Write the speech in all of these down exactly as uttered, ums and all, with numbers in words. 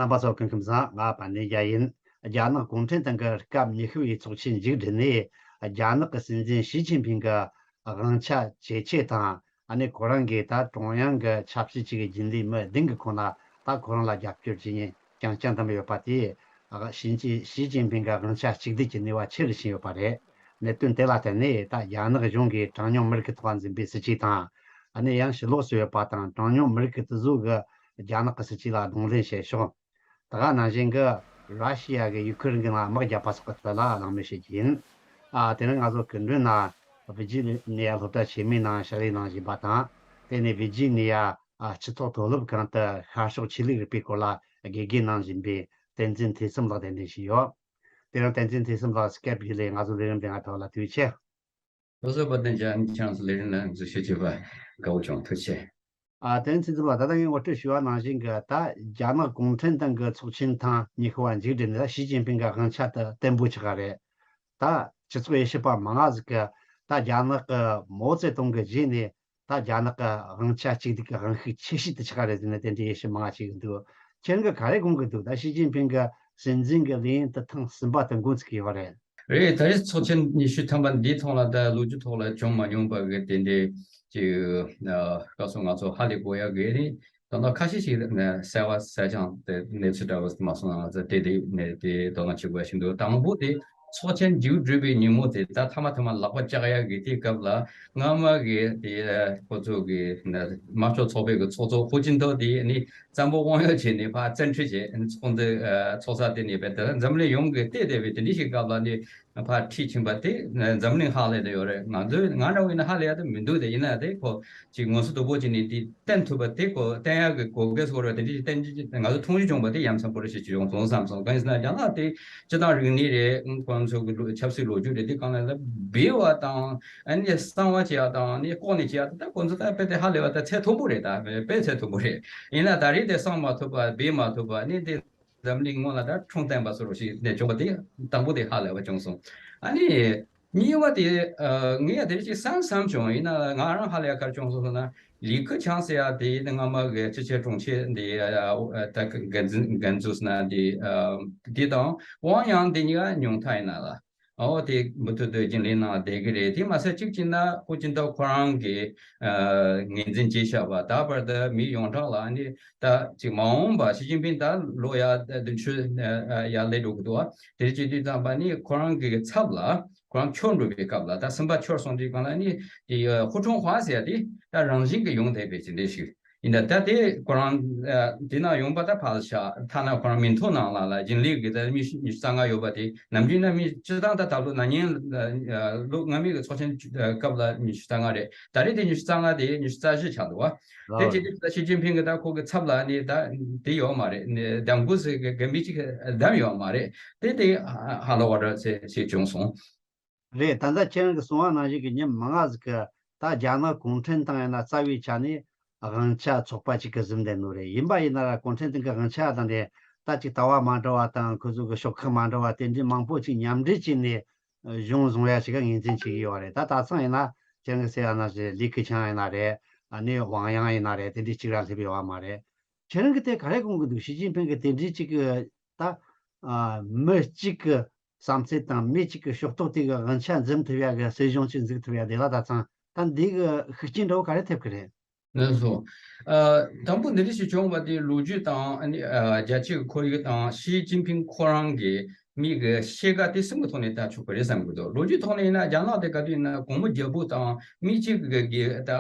རྣམ་པ་ཚོ་སྐུ་ཁམས་བཟང་། ང་པ་ནེ་རྒྱལ་ཡིན། རྒྱ་ནག་གུང་ཁྲན་ཏང་གི་སྐབས་ཉི་ཤུ་བའི་ཚོགས་ཆེན་མཇུག་བསྒྲིལ་ནས། རྒྱ་ནག་གི་སྲིད་འཛིན་ཞི་ཅིན་ཕིང་གི་དབང་ཆ་ཇེ་ཆེ་དང་། ཨ་ནི་ཁོ་རང་གིས་ད་ཀྲུང་དབྱང་གི་ཆབ་སྲིད་ཅིག་གི་རྒྱུན་ལས་མི་བདུན་གྱི་ཁོངས་ལ་ད་ཁོ་རང་ལ་རྒྱབ་སྐྱོར་བྱེད་མཁན་རྐྱང་རྐྱང་བདམས་ཡོད་པ་དེས། ཞི་ཅིན་ཞི་ཅིན་ཕིང་གི་དབང་ཆ་གཅིག་སྡུད་ཀྱི་ནུས་པ་ཆེ་རུ་ཕྱིན་ཡོད་པ་རེད། གནད་དོན་དེ་ལ་བརྟེན་ནས། ད་རྒྱ་ནག་གཞུང་གིས་གྲངས་ཉུང་མི་རིགས་ཀྱི་ཐོག་འཛིན་པའི་སྲིད་ཇུས་དང་། ཨ་ནི་ཡང་ཕྱི་ལོགས་སུ་ཡོད་པ་དང་གྲངས་ཉུང་མི་རིགས་ཀྱི་དེ་ཚོ་གིས་རྒྱ་ནག་གི་སྲིད་ཇུས་ལ་གདོང་ལེན་བྱེད་ཕྱོགས། ད་ག་ནང་བཞིན་གྱི་ར་ཤི་ཡ་གིས་ཡུ་ཁུ་རེན་གྱི་ནང་དམག་བརྒྱབ་པ་སོགས་ཀྱི་ཐད་ལ་གླེང་མོལ་བྱེད་རྒྱུ་ཡིན། ཨ། དེ་རིང་ང་ཚོ་སྐུ་མགྲོན་ནང་ཝི་ཇི་ནི་ཡ་སློབ་གྲྭ་ཆེན་མོའི་ནང་ཕྱག་ལས་གནང་བཞིན་པ་དང་། དེ་ནས་ཝི་ཇི་ནི་ཡ་ཨ་སྤྱི་ཚོགས་མཐོ་སློབ་ཁང་དུ་ཤར་ཕྱོགས་ཆོས་ལུགས་རིག་པའི་སྐོར་ལ་དགེ་རྒན་གནང་བཞིན་པའི་བསྟན་འཛིན་ཐོས་བསམ་ལགས་གདན་འདྲེན་ཞུས་ཡོད། དེ་རིང་བསྟན་འཛིན་ཐོས་བསམ་ལགས་སྐེབ་བརྒྱུད་ལས་ང་ཚོ་ལས་རིམ་དེ་ང་ཐོག་ལ་ཐུགས་རྗེ་ཆེ། ལགས་སོ། པ་དན་ཅན་ཁྱེད་རང་ཚོ་ལས་རིམ་ལ་འཛུལ་ཞུགས་བྱས་པ་དགའ་བོ་བྱུང་། ཐུགས་རྗེ་ཆེ། ཨ། བསྟན་འཛིན་ཐོས་བསམ་ལགས། ད་ལྟ་ངས་ངོ་སྤྲོད་ཞུས་པ་ནང་བཞིན་གྱི། ད་རྒྱ་ནག་གུང་ཁྲན་ཏང་གི་ཚོགས་ཆེན་ཐེངས་ཉི་ཤུ་བ་མཇུག་བསྒྲིལ་ནས། ད་ཞི་ཅིན་ཕིང་གི་དབང་ཆ་དེ་བརྟན་པོ་ཆགས་ཀྱི་རེད། ད་སྤྱི་ཚོགས་དབྱེ་ཞིབ་པ་མང་ང་ཟིག་གིས་ད་རྒྱ་ནག་གི་མའོ་ཙེ་ཏུང་གི་རྗེས་ནས་ད་རྒྱ་ནག་གི་དབང་ཆ་གཅིག་སྡུད་ཀྱི་དབང་ཤུགས་ཆེ་ཤོས་དེ་ཆགས་ཀྱི་རེད་ཟེར་ནས་དེ་འདྲའི་དབྱེ་ཞིབ་མང་ང་བྱེད་ཀྱི་འདུག་ཁྱེད་རང་གིས་ག་རེ་དགོངས་ཀྱི་འདུག་ད་ཞི་ཅིན་ཕིང་གི་སྲིད་འཛིན་གྱི་ལས་ཡུན་དེ་ཐེངས་གསུམ་པ་དེ་འགོ་ཚུགས་ཀྱི་ཡོད་པ་རེད། རེད། ད་རེས་ཚོགས་ཆེན་ཉི་ཤུ་ཐམ་པ་འདིའི་ཐོག་ལ་ད་ལོ་རྒྱུས་ཐོག་ལ་བྱུང་མ་མྱོང་པ་གི་དེ་འདྲའི་ཅིག་སྐབས་སུ་ང་ཚོ་ཧ་ལས་དགོས་ཡག་གི་ནི། ད་ལྟ་ཁ་ཤས་ཤིག་ནས་གསལ་བ་གསལ་རྐྱང་དེ་གནས་ཚུལ་འདྲ་བ་མ་སོང་ན། ང་ཚོ་དེ་དེ་ནས་དེ་དོ་སྣང་བྱེད་དགོས་ཤིག་འདུག་དང་པོ་དེ་ཚོགས་ཆེན་མཇུག་བསྒྲིལ་བའི་ཉིན་མོ་དེ། ད་ཐ་མ་ཐ་མ་ལག་པ་བཅག་ཡག་གི་དེའི་སྐབས་ལ་སྔ་མ་གི་དེ་ཁོ་ཚོ་གི་དམར་ཤོག་ཚོགས་པའི་གི་ཚོགས་གཙོ་ཧུའུ་ཅིན་ཐའོ་དེ་ནི་བཙན་པོ་དབང་ཡོད་བྱས་ནས་ཕར་བཙན་ཁྲིད་བྱས། ཚོགས་འདུ་ཚོགས་ས་དེ་ནས་བས་ད་འཛམ་གླིང་ཡོངས་ཀྱིས་བལྟས་བསྡད་པའི་དེ་འདྲ་ཞིག་སྐབས་ལ་ནི། ཕར་ཁྲིད་ཕྱིན་པ་དེ་འཛམ་གླིང་ཧ་ལས་བསྡད་ཡོད་རེད། ང་ཚོས་ང་འདྲ་བོ་ཡིན་ན་ཧ་ལས་ཡག་དེ་མི་འདུག་དེ་ཡིན་ན་དེ་ཁོ་ཅིག་ངོ་སོ་དོད་པོ་ཅིག་ནས་དེ་བསྟན་ཐུབ་པ་དེ། ཁོ་བསྟན་ཡག་གི་གོ་སྐབས་སྐོར་བ་དེ་འདྲ་ཞིག་བསྟན་རྒྱུ་ང་ཚོ་མཐོང་རྒྱུ་བྱུང་བ་དེ་ཡ་མཚན་པོ་རེད་ཞེས་ཅིག་ཡོང་སོང་བསམ་སོང་། གང་ཡིན་ཟེར་ན་རྒྱ་ནག་དེ་སྤྱི་བཏང་རིག་གནས་རེད། ཁོང་ཚོ་གི་ལོ་ཆབ་སྲིད་ལོ་རྒྱུས་རེད། དེ་གང་ལ་ལ་སྦས་པ་དང་། ཨ་ནི་གསང་བ་བྱེད་ཡག་དང་། ཨ་ནི་ལྐོག་ནས་བྱེད་ཡག་དེ་ད་ཁོང་ཚོ་ད་དཔེ་དེ་ཧ་ལས་པ་ད་ཚད་མཐོན་པོ་རེད། ད་དཔེ་ཚད་མཐོན་པོ་རེད། ཡིན་ན་ད་རེས་དེ་གསང་མ་ཐུབ་པ། སྦས་མ་ཐུབ་པ། ཨ་ནི་དེ། འཛམ་གླིང་སྔོན་ལ་ད་འཁྲུངས་བསྟན་པ་བཟོ་འདྲ་ཞིག་ནས་བྱུང་བ་དེ་དང་པོ་དེ་ཧ་ལས་པ་བྱུང་སོང་། ཨ་ནི་གཉིས་པ་དེ། ཨ། ངས་དེ་ཅིག་བསམ་བསམ་བྱུང་། ཡིན་ན་ང་རང་ཧ་ལས་ཡག་ག་རེ་བྱུང་སོང་ཟེར་ན། ལི་ཁེ་ཆང་ཟེར་ཡག་དེ་ཡིན་ན་སྔ་མ་གི་ཅི་ཆེ་གྲོང་ཁྱེར་འདི། ཨ། ད་འགན་འཛིན་འགན་འཛུགས་ཟེར་ན་འདི། ཨ། འདི་དང་ཝང་དབྱང་འདི་གཉིས་ཀ་ཉུང་མཐའ་ཡིན་ན་ལ། ཨོ་དེ་མུ་མཐུད་དུ་རྒྱུན་ལས་ནང་བསྡད་ཀྱི་རེད། དེ་མ་ཟད་གཅིག་བྱས་ན་ཧུའུ་ཅིན་ཐའོ་ཁོ་རང་གི། ཨ། ངོས་འཛིན་བྱས་བཞག་པ། ད་བར་དུ་མི་ཡོངས་གྲགས་ལ་ནི་ད་ཅིག་མ་འོངས་པ་ཞི་ཅིན་ཕིང་ད་ལོ་ཡ་བདུན་ཅུ་ཡར་སླེབས་འགྲོ་གི་འདུག་བ། དེ་བྱེད་དུས་ཙམ་པ་ནི་ཁོ་རང་གི་ཚབ་ལ་ཁོ་རང་འཁྱོར་འགྲོ་བའི་སྐབས་ལ། ད་གསུམ་པ་འཁྱོར་སོང་དུས་སྒང་ལ་ནི་དེ་ཧུའུ་ཁྲུང་ཧྭ་ཟེར་ཡ་དེ་ད་རང་བཞིན་གྱི་ཡོང་བསྡད་པའི་ཅིག་འདྲ་ཞིག་ཡིན། ད་ད་དེ་ཁོ་རང་དེ་ན་ཡོང་པ་ད་ཕར་བཞག་ཐ་ན་ཁོ་རང་མིང་ཐོ་ནང་ལ་ལ་རྒྱུན་ལས་ཀྱི་ད་མི་ཉི་ཤུ་རྩ་ལྔ་ཡོད་པ་དེ། ནམ་རྒྱུན་ན་མི་སྤྱིར་བཏང་ད་ད་ལོ་ན་ནིང་ལོ་སྔ་མའི་གི་ཚོགས་ཆེན་སྐབས་ལ་ཉི་ཤུ་རྩ་ལྔ་རེད། ད་རེས་དེ་ཉི་ཤུ་རྩ་ལྔ་དེ་ཉི་ཤུ་རྩ་བཞི་ཆགས་འདུག་བ། དེ་བྱེད་དུས་ད་ཞི་ཅིན་ཕིང་གི་ད་ཁོ་གི་ཚབ་ལ་ནི་ད་དེ་ཡོད་མ་རེད། ནི་གདམ་འགུལ་ཟེར་གི་ག་མི་གཅིག་གདམ་ཡོད་མ་རེད། དེ་དེ་ཧ་ལོ་བ་ར་ཟེར་ཟེར་བྱུང་སོང་། རེད། ད་ལྟ་ཁྱེད་རང་གིས་གསུངས་པ་ནང་བཞིན་གྱི་མི་མང་ང་ཟིག་གིས་ད་རྒྱ་ནག་གུང་ཁྲན་ཏང་ཡིན་ན་རྩ་བའི་ཆ་ནས་དབང་ཆ་ཚོགས་པ་གཅིག་གིས་ཟིན་བསྡད་ནོ་རེད། ཡིན་པ་ཡིན་ན་ར་གུང་ཁྲན་ཏང་གི་དབང་ཆ་དང་དེ་ད་ཅིག་ལྟ་བ་མ་འདྲ་བ་དང་། ཁོ་ཚོ་གི་ཤོག་ཁག་མ་འདྲ་བ་དེ་འདྲའི་མང་པོ་ཅིག་མཉམ་འབྲེལ་བྱས་ནས་གཞུང་བཟུང་ཡ་ཞིག་ག་ངོས་འཛིན་བྱེད་ཀྱི་ཡོད་རེད། ད་ད་ཚང་ཡིན་ན་ཁྱེད་རང་གིས་ཟེར་ཡ་ནང་བཞིན་ལི་ཁེ་ཆང་ཡིན་ན་རེད། ཨ་ནི་ཝང་དབྱང་ཡིན་ན་རེད། དེ་འདྲའི་གཅིག་ར་སླེབས་ཡོད་པ་མ་རེད། ཁྱེད་རང་གིས་དེ་ག་རེ་དགོངས་ཀྱི་འདུག་ཞི་ཅིན་ཕིང་གིས་དེ་འདྲའི་གཅིག་གི་ད་ཨ་མི་གཅིག་གི་བསམ་ཚུལ་དང་མི་གཅིག་གི་ཕྱོགས་གཏོགས་དེ་གི་དབང་ཆ་འཛིན་ཐུབ་ཡ་གི་སྲིད་གཞུང་ཅིག་འཛུགས་ཐུབ་ཡ་དེ་ལ་ད་ཚང་ད་འདི་གི་ཤུགས་རྐྱེན་འདྲ་བོ་ག་རེ་ཐེབས་ཀྱི་རེད། ལགས་སོ། ཨ། དང་པོ་འདི་འདྲ་ཞིག་བྱུང་བ་དེ་ལོ་རྒྱུས་དང་། ཨ་ནི་ཨ་རྒྱལ་སྤྱིའི་ཁོར་ཡུག་དང་ཞི་ཅིན་ཕིང་ཁོ་རང་གི་མི་གི་ཤེས་དགའ་དེ་གསུམ་གི་ཐོག་ནས་ལྟ་ཆོག་གི་རེད་བསམ་གི་འདུག་ལོ་རྒྱུས་ཐོག་ནས་ཡིན་ན་རྒྱ་ནག་དེ་ག་དུས་ཡིན་ན་གོང་བུ་རྒྱལ་པོ་དང་མི་གཅིག་གི་གི་ད་ཨ་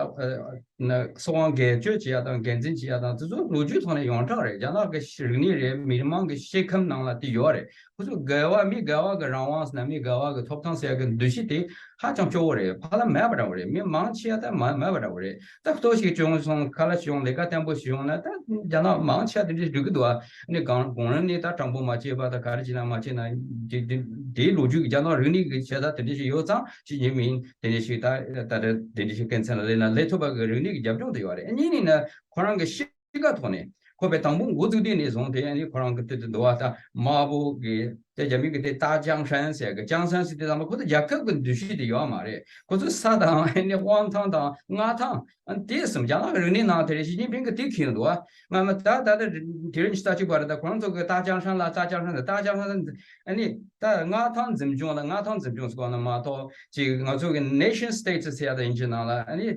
ན་སྲིད་དབང་སྒེར་གཅོད་བྱེད་ཡ་དང་འགན་འཛིན་བྱེད་ཡ་དང་དེ་ཚོ་ལོ་རྒྱུས་ཐོག་ནས་ཡོངས་གྲགས་རེད། རྒྱ་ནག་གི་རིག་གནས་རེད། མི་མང་གི་སྐྱེ་ཁམས་ནང་ལ་དེ་ཡོད་རེད། ཁོ་ཚོ་འགལ་བ། མི་འགལ་བ་གི་རང་དབང་ཟེར་ན། མི་འགལ་བ་གི་ཐོབ་ཐང་ཟེར་ཡ་གི་འདུ་ཤེས་དེ་ཧ་ཅང་སྐྱོ་བོ་རེད། ཕ་ལ་མེད་པ་འདྲ་བོ་རེད། མི་མང་ཆེ་བ་ད་མ་མེད་པ་འདྲ་བོ་རེད། ད་ལྟོ་ཞིག་བྱུང་སོང་། ཁ་ལ་ཞིག་ཡོང་། ལས་ཀ་བརྟན་པོ་ཞིག་ཡོང་ན་ད་རྒྱ་ནག་མང་ཆེ་བ་དེ་འདྲ་འགྲིག་གི་འདུག་ཨ་ནི་གང་གོང་རིམ་ནས་ད་དྲང་པོ་མ་བྱས་པ་དང་། ག་རེ་བྱས་ན་མ་བྱས་ན། དེ་དེ་དེའི་ལོ་རྒྱུས་ཀྱི་རྒྱ་ནག་རིག་གནས་ཀྱི་བྱེད་སྟངས་དེ་འདྲ་ཞིག་ཡོད་ཙང་། ཅི་ཡིན་མིན་དེ་འདྲ་ཞིག་ད་ད་ད་དེ་འདྲ་ཞིག་དཀའ་ཚེགས་ལ་སླེབས་ན་སླེབས་ཐུབ་པ་གི་རིག་གནས་ཀྱི་རྒྱབ་ལྗོངས་དེ་ཡོད་རེད། གཉིས་ནས་ན་ཁོ་རང་གི་ཤེས་དགའ་ཐོག་ནས། ཁོ་པའི་དང་པོ་འགོ་བཙུགས་དུས་ནས་བཟུང་སྟེ་ཨ་ནི་ཁོ་རང་གི་དུས་དུ་འདུལ་བ་དང་དམར་པོ་གི་དེ་རྒྱ་མི་གི་དེ་ཏཱ་ཅང་ཧྲན་ཟེར་གི་ཅང་ཧྲན་ཟེར་དེ་ཚང་མ་ཁོ་ཚོ་རྒྱལ་ཁབ་ཀྱི་འདུ་ཤེས་དེ་ཡོད་མ་རེད། ཁོ་ཚོ་ས་དང་ཨ་ནི་དབང་ཐང་དང་མངའ་ཐང་ཨ་ནི་དེ་གསུམ་རྒྱ་ནག་རིག་གནས་ནང་དེ་རེད། ཞི་ཅིན་ཕིང་གི་དེ་ཁྱེར་འདུག་བ། སྔ་མ་ད་ད་ལྟ་དེ་རིང་ཕྱི་ཟླ་གཅིག་པ་རེད། ད་ཁོ་རང་ཚོ་གི་ཏཱ་ཅང་ཧྲན་ལ་ཏཱ་ཅང་ཧྲན་ད་ཏཱ་ཅང་ཧྲན་ཨ་ནི་ད་མངའ་ཐང་འཛིན་སྐྱོང་ལ་མངའ་ཐང་འཛིན་སྐྱོང་ཟེར་གོ་ན་མ་གཏོགས་ཅིག་ང་ཚོ་གི་nation states ཟེར་ཡ་ད་ཡིན་གྱི་ནང་ལ་ཨ་ནི།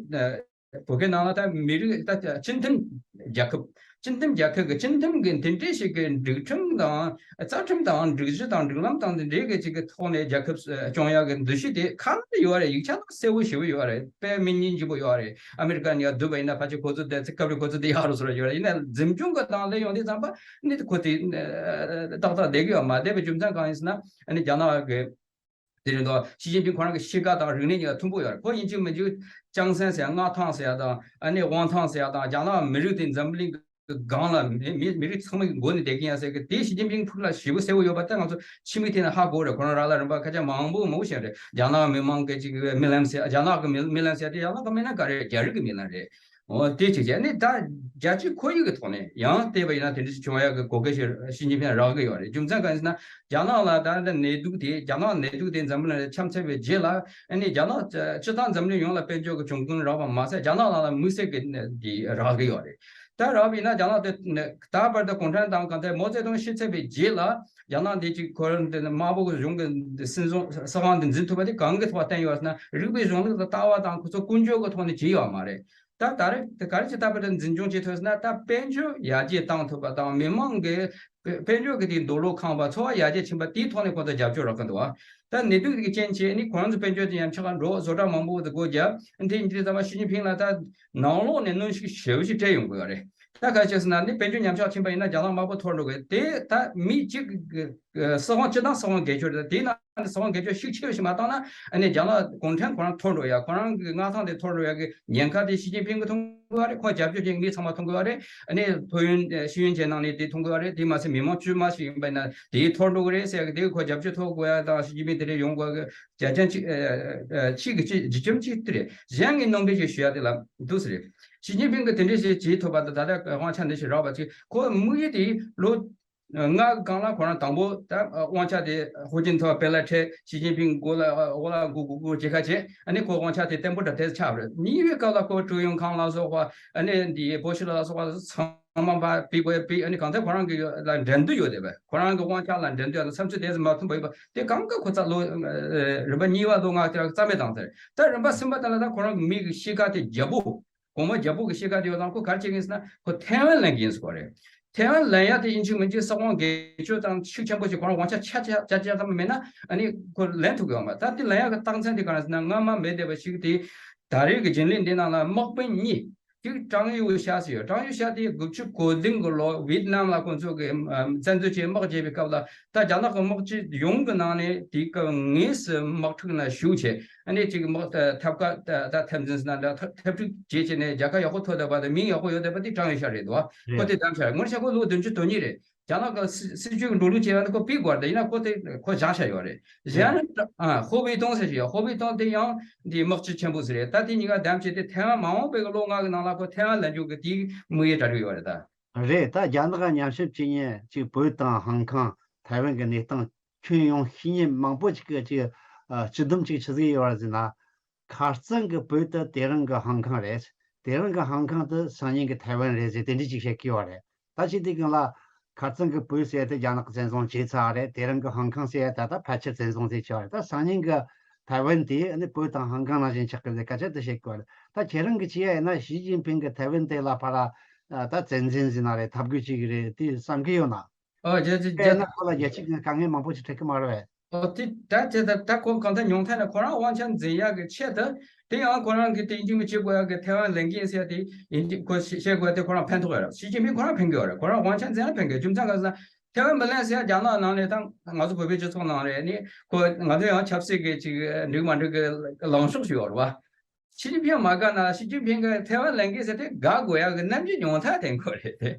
བོད་སྐད་ནང་ལ་ད་མི་རིགས་ད་སྤྱི་མཐུན་རྒྱལ་ཁབ། སྤྱི་མཐུན་རྒྱལ་ཁབ་ཀྱི་སྤྱི་མཐུན་གྱི་དེ་འདྲའི་ཞིག་གི་སྒྲིག་ཁྲིམས་དང་རྩ་ཁྲིམས་དང་སྒྲིག་གཞི་དང་སྒྲིག་ལམ་དང་དེ་འདྲའི་གི་ཅིག་གི་ཐོག་ནས་རྒྱལ་ཁབ་སྐྱོང་ཡག་གི་འདུ་ཤེས་དེ་ཁ་ནང་ལ་ཡོད་རེད། ཡིག་ཆ་ནང་གསལ་བོ་ཞེ་པོ་ཡོད་རེད། དཔེ་མི་སྙིང་རྗེ་པོ་ཡོད་རེད། ཨ་མི་རི་ཀ་ནས་ཡར་བསྡུས་པ་ཡིན་ན་ཕལ་ཆེར་ཁོ་ཚོ་དེ་ཚེ་སྐབས་རེ་ཁོ་ཚོ་དེ་ཡག་རུ་སོ་རུ་ཡོད་རེད། ཡིན་ན་འཛིན་སྐྱོང་གི་སྟངས་ལ་ཡོང་དུས་ཙམ་པ་ནི་ཁོ་དེ་ཏག་ཏག་བསྡད་གི་ཡོད་མ་བསྡད་པའི་རྒྱུ་མཚན་གང་ཡིན་ཟེར་ན་ཨ་ནི་རྒྱ་ནག་གི་དེ་རིང་དུ་ཞི་ཅིན་ཕིང་ཁོ་རང་གི་གཤིས་ཀ་དང་རིག་གནས་གཉིས་ཀ་མཐུན་པོ་ཡོད་རེད། ཁོ་ཡིན་གཅིག་མིན་གཅིག་ཅང་སན་ཟེར་ཡ་མངའ་ཐང་ཟེར་ཡ་དང་ཨ་ནི་དབང་ཐང་ཟེར་ཡ་དང་རྒྱ་ནག་མི་རིགས་དེ་འཛམ་གླིང་གི་སྒང་ལ་མི་མི་མི་རིགས་ཚང་མའི་མགོ་ནས་བསྡད་ཀྱི་ཡིན་ཟེར་གི་དེ་ཞི་ཅིན་ཕིང་ཕུགས་ལ་ཞེ་པོ་གསལ་བོ་ཡོད་པ་ད་ང་ཚོ་ཕྱི་མིག་ཐད་ནས་ཧ་གོ་རེད། ཁོ་རང་རང་ལ་རིམ་པ་ཁ་ཆ་མང་པོ་མང་པོ་བཤད་རེད། རྒྱ་ནག་མི་མང་གི་ཅིག་རྨི་ལམ་ཟེར་རྒྱ་ནག་གི་རྨི་རྨི་ལམ་ཟེར་དེ་རྒྱ་ནག་གི་རྨི་ལམ་ག་རེ་རྒྱ་རིགས་ཀྱི་རྨི་ལམ་རེད། འོ་དེ་གཅིག་བྱས་ནས་ད་རྒྱལ་སྤྱིའི་ཁོར་ཡུག་གི་ཐོག་ནས་ཡང་བལྟས་པ་ཡིན་ན་དེ་འདྲ་ཞིག་བྱུང་ཡག་གི་གོ་སྐབས་ཤིག་ཞི་ཅིན་ཕིང་རག་གི་ཡོད་རེད། རྒྱུ་མཚན་གང་ཡིན་ཟེར་ན་རྒྱ་ནག་ལ་ད་ལྟ་ནད་དུག་དེ་རྒྱ་ནག་ནད་དུག་དེ་འཛམ་བུ་གླིང་ལ་ཁྱབ་ཚར་བའི་རྗེས་ལ་ཨ་ནི་རྒྱ་ནག་སྤྱི་བཏང་འཛམ་གླིང་ཡོངས་ལ་དཔལ་འབྱོར་གྱི་གྱོང་གུན་རག་པ་མ་ཟད་རྒྱ་ནག་ནང་ལ་དམིགས་བསལ་གྱི་ནད་དེ་རག་གི་ཡོད་རེད། ད་རག་པ་ཡིན་ན་རྒྱ་ནག་དེ་ད་བར་དུ་གུང་ཁྲན་ཏང་གང་ལྟར་མའོ་ཙེ་ཏུང་ཤི་ཚར་བའི་རྗེས་ལ་རྒྱ་ནག་འདི་གཅིག་ཁོ་རང་དེ་དམར་པོ་གཞུང་གི་སྲིད་གཞུང་ས་ཁང་འདི་འཛིན་ཐུབ་པ་དེ་གང་གི་ཐོག་བརྟེན་ཡོད་ཟེར་ན་རིག་པའི་གཞུང་ལུགས་དང་ལྟ་བ་དང་ཁོ་ཚོ་ཀུན་སྤྱོད་ཀྱི་ཐོག་ནས་བྱས་ཡོད་མ་རེད། ད་ད་རེས་དེ་ག་རེ་ཅིག་ལྟ་བུ་དེ་འཛིན་སྐྱོང་བྱེད་ཐུབ་ཟེར་ན་ད་དཔལ་འབྱོར་ཡར་རྒྱས་བཏང་ཐུབ་པ་དང་མི་མང་གི་དཔལ་འབྱོར་གྱི་དེའི་འདོད་བློ་ཁེངས་པ་འཚོ་བ་ཡར་རྒྱས་ཕྱིན་པ་དེའི་ཐོག་ནས་ཁོང་ཚོ་རྒྱབ་སྐྱོར་རག་གི་འདུག་བ། ད་ནད་དུག་གི་རྐྱེན་བྱས་ནི་ཁོ་རང་ཚོ་དཔལ་འབྱོར་དེ་ཉམས་ཆག་འགྲོ་བཟོ་གྲྭ་མང་པོ་དེ་སྒོ་བརྒྱབ་འདི་འདི་ཚང་མ་ཞི་ཅིན་ཕིང་ལ་ད་ནང་ལོགས་ནས་གནོན་ཤུགས་ཞེ་པོ་ཞིག་སྤྲད་ཡོང་དགོས་བ་རེད། ད་ག་རེ་བྱས་ཟེར་ན་ནི་དཔལ་འབྱོར་ཉམས་ཆག་ཕྱིན་པ་ཡིན་ན་རྒྱ་ནག་དམར་པོ་འཐོར་འགྲོ་གི་དེ་ད་མི་གཅིག་གི་སྲིད་དབང་སྤྱི་བཏང་སྲིད་དབང་སྒེར་གཅོད་རེད། དེའི་ནང་ནས་སྲིད་དབང་སྒེར་གཅོད་ཤུགས་ཆེ་བ་ཞིག་མ་བཏང་ན་ཨ་ནི་རྒྱ་ནག་གུང་ཁྲན་ཁོ་རང་འཐོར་འགྲོ་ཡ། ཁོ་རང་གི་མངའ་ཐང་དེ་འཐོར་འགྲོ་ཡ་གི་ཉེན་ཁ་དེ་ཞི་ཅིན་ཕིང་གི་མཐོང་གི་ཡོད་རེད། ཁོ་རྒྱབ་སྐྱོར་བྱེད་མཁན་ཚང་མ་མཐོང་གི་ཡོད་རེད། ཨ་ནི་ཕན་ཡོན་ཤེས་ཡོན་ཅན་ནང་ནས་དེ་མཐོང་གི་ཡོད་རེད། དེ་མ་ཟད་མི་མང་དཀྱུས་མ་ཞིག་ཡིན་པ་ཡིན་ན་དེ་འཐོར་འགྲོ་གི་རེད་ཟེར་ཡ་གི་དེ་ཁོ་རྒྱབ་སྐྱོར་ཐོབ་དགོས་ཡ་དང་ཞི་ཅིན་ཕིང་དེ་འདྲ་ཡོང་དགོས་ཡ་གི་རྒྱ་ཅན་གཅིག་གཅིག་གི་གཅིག་བརྒྱུད་རྐྱེན་གཅིག་དེ་རེད། གཞན་གྱི་སྣོན་པ་ཞིག་ཞུ་ཡ་དེ་ལ་འདུག་ཟེར་རེད། ཞི་ཅིན་ཕིང་གི་དེ་འདྲ་ཞིག་བྱེད་ཐུབ་པ་དང་ད་ལྟ་དབང་ཆ་འདི་ཞིག་རག་པ་ཅིག་ཁོ་དམིགས་ཡུལ་དེ་ལོ། ལྔ་གི་སྒང་ལ་ཁོ་རང་དང་པོ་ད་དབང་ཆ་དེ་ཧུའུ་ཅིན་ཐའོ་དཔེ་ལ་འཕྲད། ཞི་ཅིན་ཕིང་མགོ་ལ་འོག་ལ་སྒུར་སྒུར་སྒུར་བྱེད་ཁ་བྱེད། ཨ་ནི་ཁོ་དབང་ཆ་དེ་བརྟན་པོ་འདྲ་དེ་ཆགས་པ་རེད། གཉིས་པའི་སྐབས་ལ་ཁོ་ཀྲུའུ་ཡུང་ཁང་ལ་སོགས་པ་ཨ་ནི་འདི་པོ་ཤི་ལ་སོགས་པ་ཚང་མ་ཕར་ཕུད་དགོས་ཕུད། ཨ་ནི་གང་ལྟར་ཁོ་རང་གི་ལ་འགྲན་བསྡུར་ཡོད་བསྡད་པས། ཁོ་རང་གི་དབང་ཆ་ལ་འགྲན་བསྡུར་ཡོད་ན་བསམ་ཚུལ་དེ་ཚོ་མ་མཐུན་པ་ཡིན་པ་དེ་གང་ག་ཁོ་ཚ་ལོ་རིམ་པ་གཉིས་པ་ལོ་ལྔ་དེ་རྩ་མེད་བཏང་ཚར། ད་རིམ་པ་གསུམ་པ་དེ་ལ་ད་ཁོ་རང་གི་མི་གི་གཤིས་ཀ་དེ་རྒྱལ་པོ། གོང་མ་རྒྱལ་པོ་གི་གཤིས་ཀ་དེ་ཡོད་ཙང་ཁོ་ག་རེ་བྱེད་ཀྱི་ཡིན་ཟེར་ན་ཁོ་ཐའེ་ཝན་ལེན་གྱི་ཡིན་ཟེར་གོ་རེད། ཐའེ་ཝན་ལེན་ཡ་དེ་ཡིན་གཅིག་མིན་གཅིག་སྲིད་དབང་སྒེར་གཅོད་དང་ཤུགས་ཆེན་པོ་ཞིག་ཁོ་རང་དབང་ཆ་ཆ་ཆ་ཆ་ཆ་ཙམ་མེད་ན་ཨ་ནི་ཁོ་ལེན་ཐུབ་ཀྱི་ཡོད་མ་རེད། ད་དེ་ལེན་ཡ་གི་རྟགས་མཚན་དེ་ག་རེ་ཟེར་ན་སྔ་མ་མེད་བསྡད་པ་ཞིག་དེ་ད་རེས་ཀྱི་རྒྱུན་ལས་འདི་ནང་ལ་དམག་དཔོན་གཉིས་གཅིག་ཀྲང་ཡུ་ཤ་ཟེར་ཡོད། ཀྲང་ཡུ་ཤ་དེ་དགུ་བཅུ་གོ་བདུན་གི་ལོ་ཝེད་ནམ་ལ་ཁོང་ཚོ་གི་བཙན་འཛུལ་བྱས་དམག་བརྗེས་པའི་སྐབས་ལ་ད་རྒྱ་ནག་གི་དམག་སྤྱི་ཡོངས་ཀྱི་ནང་ནས་དེའི་སྐབས་དངོས་སུ་དམག་འཁྲུག་ནང་ཞུགས་བྱས། ཨ་ནི་ཅིག་དམག་ཐབས་ཀ་ད་ཐབས་འཛིན་ཟེར་ན་འདྲ་ཐབས་འཁྲུག་བྱས་བྱས་ནས་རྒྱལ་ཁ་ཡག་པོ་ཐོབ་བསྡད་པ་དང་མིང་ཡག་པོ་ཡོད་བསྡད་པ་དེ་ཀྲང་ཡུ་ཤ་རེད་འདུག་བ། ཁོ་རེད། དེ་བདམས་བྱས་རེད། ངོ་ཤ་ཁོ་ལོ་བདུན་ཅུ་དོན་གཉིས་རེད། རྒྱ་ནག་གི་སྲིད་སྲིད་ཇུས་ཀྱི་འགྲོ་ལུགས་བྱས་པ་ནི་ཁོ་ཕུད་དགོས་རེད། ཡིན་ན་ཁོ་དེ་ཁོ་བཞག་བཞག་ཡོད་རེད། གཞན་ཨ་ཧོ་ཝེ་ཏུང་ཟེར་ཞིག་ཡོད། ཧོ་ཝེ་ཏུང་དེ་ཡང་འདི་དམག་སྤྱི་ཆེན་པོ་ཟེར་རེད། ད་དེ་གཉིས་ཀ་བདམས་བྱས་ཏེ་ཐའེ་ཝན་མ་འོངས་པའི་ལོ་ལྔ་གི་ནང་ལ་ཁོ་ཐའེ་ཝན་ལེན་རྒྱུ་གི་དེའི་དམིགས་ཡུལ་གྲ་སྒྲིག་ཡོད་རེད་ད། རེད། ད་རྒྱ་ནག་ག་ཉམས་ཞིབ་བྱེད་མཁན་ཅིག་བོད་དང་ཧང་ཀང་ཐའེ་ཝན་གྱི་གནས་སྟངས་ཁྱོན་ཡོངས་ཤེས་མཁན་མང་པོ་ཅིག་གིས་ཅིག་ཨ་སྤྱི་བསྡོམས་ཅིག་ཆི་ཟིག་ཡོད་རེད་ཟེར་ན། ཁ་རྩང་གི་བོད་དེ་དེ་རིང་གི་ཧང་ཀང་རེད། དེ་རིང་གི་ཧང་ཀང་དེ་སང་ཉིན་གི་ཐའེ་ཝན་རེད་ཟེར་དེ་འདྲ་ཅིག་བཤད་ཀྱི་ཡོད་རེད། ད་ཅི་དེ་གང་ལ་ཁ་རྩང་གི་བོད་ཟེར་དེ་རྒྱ་ནག་གིས་བཙན་བཟུང་བྱས་ཚར་རེད། དེ་རིང་གི་ཧང་ཀང་ཟེར་ད་ད་ཕལ་ཆེར་བཙན་བཟུང་བྱས་ཆོག་རེད། ད་སང་ཉིན་གི་ཐའེ་ཝན་དེ་ནི་བོད་དང་ཧང་ཀང་ནང་བཞིན་ཆགས་ཀྱི་རེད་སྐད་ཆ་དེ་བཤད་ཀྱི་ཡོད་རེད། ད་ཁྱེད་རང་གི་ཅི་ཡ་ཡིན་ན་ཞི་ཅིན་ཕིང་གི་ཐའེ་ཝན་དེ་ལ་ཕར་ད་བཙན་འཛུལ་ཟེར་ན་རེད། འཐབ་རྒོལ་བྱེད་ཀྱི་རེད་དེ་བསམ་གྱི་ཡོད་ན། ཨོ་རྒྱལ་སྤྱི་དཔེར་རྒྱལ་ན་ཁོ་ལ་རྒྱལ་སྤྱི་གི་དཀའ་ངལ་མང་པོ་ཞིག་འཕྲད་ཀྱི་མ་རེད་པས། ཨོ་དེ་ད་དེ་ད་ད་ཁོ་གང་ལྟར་ཉུང་མཐའ་ནས་ཁོ་རང་དབང་ཆ་འཛིན་ཡག་གི་ཆེད་དུ་དེ་ཡང་ཁོ་རང་གི་དེ་ཡིན་གཅིག་མིན་གཅིག་དགོས་ཡག་གི་ཐའེ་ཝན་ལེན་གྱི་ཡིན་ཟེར་ཡ་དེ་ཡིན་གཅིག་ཁོ་བཤད་དགོས་ཡ་དེ་ཁོ་རང་ཕན་ཐོགས་ཡོད་རེད། ཞི་ཅིན་ཕིང་ཁོ་རང་ཕན་གྱི་ཡོད་རེད། ཁོ་རང་དབང་ཆ་འཛིན་ཡ་ཕན་གྱི་རྒྱུ་མཚན་ག་ཟེར་ན་ཐའེ་ཝན་མི་ལེན་ཟེར་ཡ་རྒྱ་ནག་ནང་ནས་ད་ང་ཚོ་བོད་པའི་སྤྱི་ཚོགས་ནང་རེད་ནི་ཁོ་ང་ཚོ་ཡང་ཆབ་སྲིད་ཀྱི་ཅིག་འགྲིག་མ་འགྲིག་གི་ལངས་ཕྱོགས་ཤིག་ཡོད་རེད་བ། ཞི་ཅིན་ཕིང་མ་དགའ་ན་ཞི་ཅིན་ཕིང་གིས་ཐའེ་ཝན་ལེན་གི་ཟེར་དེ་དགའ་དགོས་ཡག་གི་རྣམ་འགྱུར་ཉུང་མཐའ་དེ་ཁོ་རེད་དེ།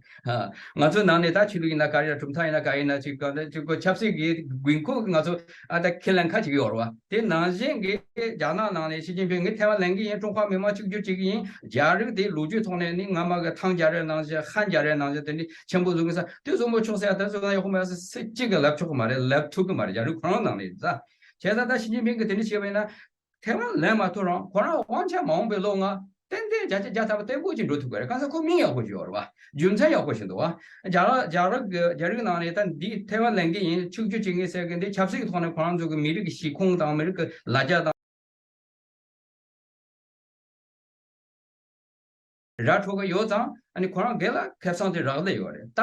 ང་ཚོ་ནང་ནས་ད་ཆོས་ལུགས་ཡིན་ན་ག་རེ་ཡིན་ན། གྲུབ་མཐའ་ཡིན་ན་ག་རེ་ཡིན་ན། ཅིག་ག་ཅིག་གོ་ཆབ་སྲིད་ཀྱི་དགོས་མཁོ་ང་ཚོ་ཨ་ད་ཁས་ལེན་ཁ་ཅིག་ཡོད་རེད་བ། དེ་ནང་བཞིན་གྱི་རྒྱ་ནག་ནང་ནས་ཞི་ཅིན་ཕིང་གིས་ཐའེ་ཝན་ལེན་གི་ཡིན། ཀྲུང་ཧྭ་མི་དམངས་གཅིག་གྱུར་བྱེད་ཀྱི་ཡིན། རྒྱ་རིགས་དེ་ལོ་རྒྱུས་ཐོག་ནས་ནི་སྔ་མ་གི་ཐང་རྒྱལ་རབས་ནང་བཞིན། ཧན་རྒྱལ་རབས་ནང་བཞིན་དེ་འདྲ་ཆེན་པོ་བཟོ་གི་ས་དེ་བཟོ་མི་ཆོག་ཟེར་ཡ་དེ་བཟོ་ན་ཡག་པོ་མ་རེད་ཟེར། སུ་གཅིག་གིས་ལབ་ཆོག་གི་མ་རེད། ལབ་ཐུབ་གི་མ་རེད། རྒྱ་རིགས་ཁོ་རང་ནང་ནས་ད། བྱས་ཙང་ད་ཞི་ཅིན་ཕིང་གིས་དེ་འདྲ་བྱས་པ་ཡིན་ན། ཐའེ་ཝན་ལེན་མ་ཐུབ་རུང་ཁོ་རང་དབང་ཆ་མ་འོངས་པའི་ལོ་ལྔ་ཏན་ཏན་བརྒྱ་ཆ་བརྒྱ་ཐམ་པ་བརྟན་པོ་ཅིག་འགྲོ་ཐུབ་ཀྱི་རེད། གང་ཟེར་ཁོ་མིང་ཡག་པོ་ཞིག་ཡོད་རེད་བ། རྒྱུ་མཚན་ཡག་པོ་ཞིག་འདུག་བ། རྒྱ་རྒྱ་རིགས་རྒྱ་རིགས་ནང་ནས་ད་འདི་ཐའེ་ཝན་ལེན་གི་ཡིན། ཆིག་བརྒྱ་བྱེད་ངེས་ཟེར་གི་འདི་ཆབ་སྲིད་ཀྱི་ཐོག་ནས་ཁོ་རང་ཚོ་གི་མི་རིགས་ཀྱི་གཞིས་ཁོངས་དང་མི་རིགས་ཀྱི་ལ་རྒྱ་དང་ར་འཕྲོད་ཀྱི་ཡོད་ཙང་། ཨ་ནི་ཁོ་རང་སྒེར་ལ་ཁེ་བཟང་དེ་རག་ལས་ཡོད་རེད། ད་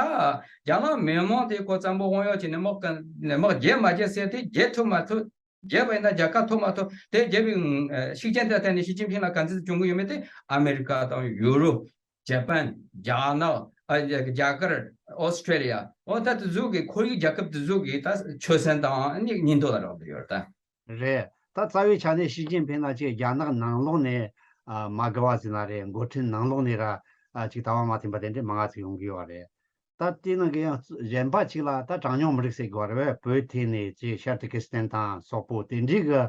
རྒྱ་ནག་མི་དམངས་དེ་ཁོ་བཙན་པོ་དབང་ཡོད་བྱས་ནས་དམག་ག་དམག་རྒྱག་མ་རྒྱག་ཟེར་དེ་རྒྱག་ཐུབ་མ་ཐུབ། རྒྱབ་པ་ཡིན་ན་རྒྱལ་ཁ་ཐོབ་མ་ཐོབ་དེ་རྒྱབ་པའི་ཤུགས་རྐྱེན་དེ་བརྟེན་ནས་ཞི་ཅིན་ཕིང་ལ་དཀའ་ངལ་བྱུང་གི་ཡོད་མེད་དེ། ཨ་མེ་རི་ཀ་དང་ཡུ་རོབ། ཇ་པན། རྒྱ་ནག། ཨ་རྒྱ་གར། ཨོ་སི་ཁྲེ་ལི་ཡ། འོ་ད་དེ་ཚོ་གི་ཁོར་ཡུག་རྒྱལ་ཁབ་དེ་ཚོ་གི་ད་ཆོད་སེམས་དང་ནི་སྙིང་སྟོབས་ལ་རག་ལས་ཡོད་རེད་ད། རེད། ད་རྩ་བའི་ཆ་ནས་ཞི་ཅིན་ཕིང་ལ་ཅིག་རྒྱ་ནག་ནང་ལོགས་ནས་ཨ་མ་དགའ་བ་ཟེར་ན་རེད། འགོ་ཁྲིད་ནང་ལོགས་ནས་ར་ཨ་ཅིག་ལྟ་བ་མ་མཐུན་པ་དེ་འདྲ་མང་ང་ཅིག་ཡོང་གི་ཡོད་རེད། ད་དེ་ནང་གི་ཡང་གཞན་པ་གཅིག་ལ་ད་གྲངས་ཉུང་མི་རིགས་ཟེར་དགོས་རེད་བས། བོད་ཐད་ནས་ཅིག་ཤར་ཏུར་ཀི་སི་ཐན་དང་སོག་པོ་དེ་འདྲའི་གི་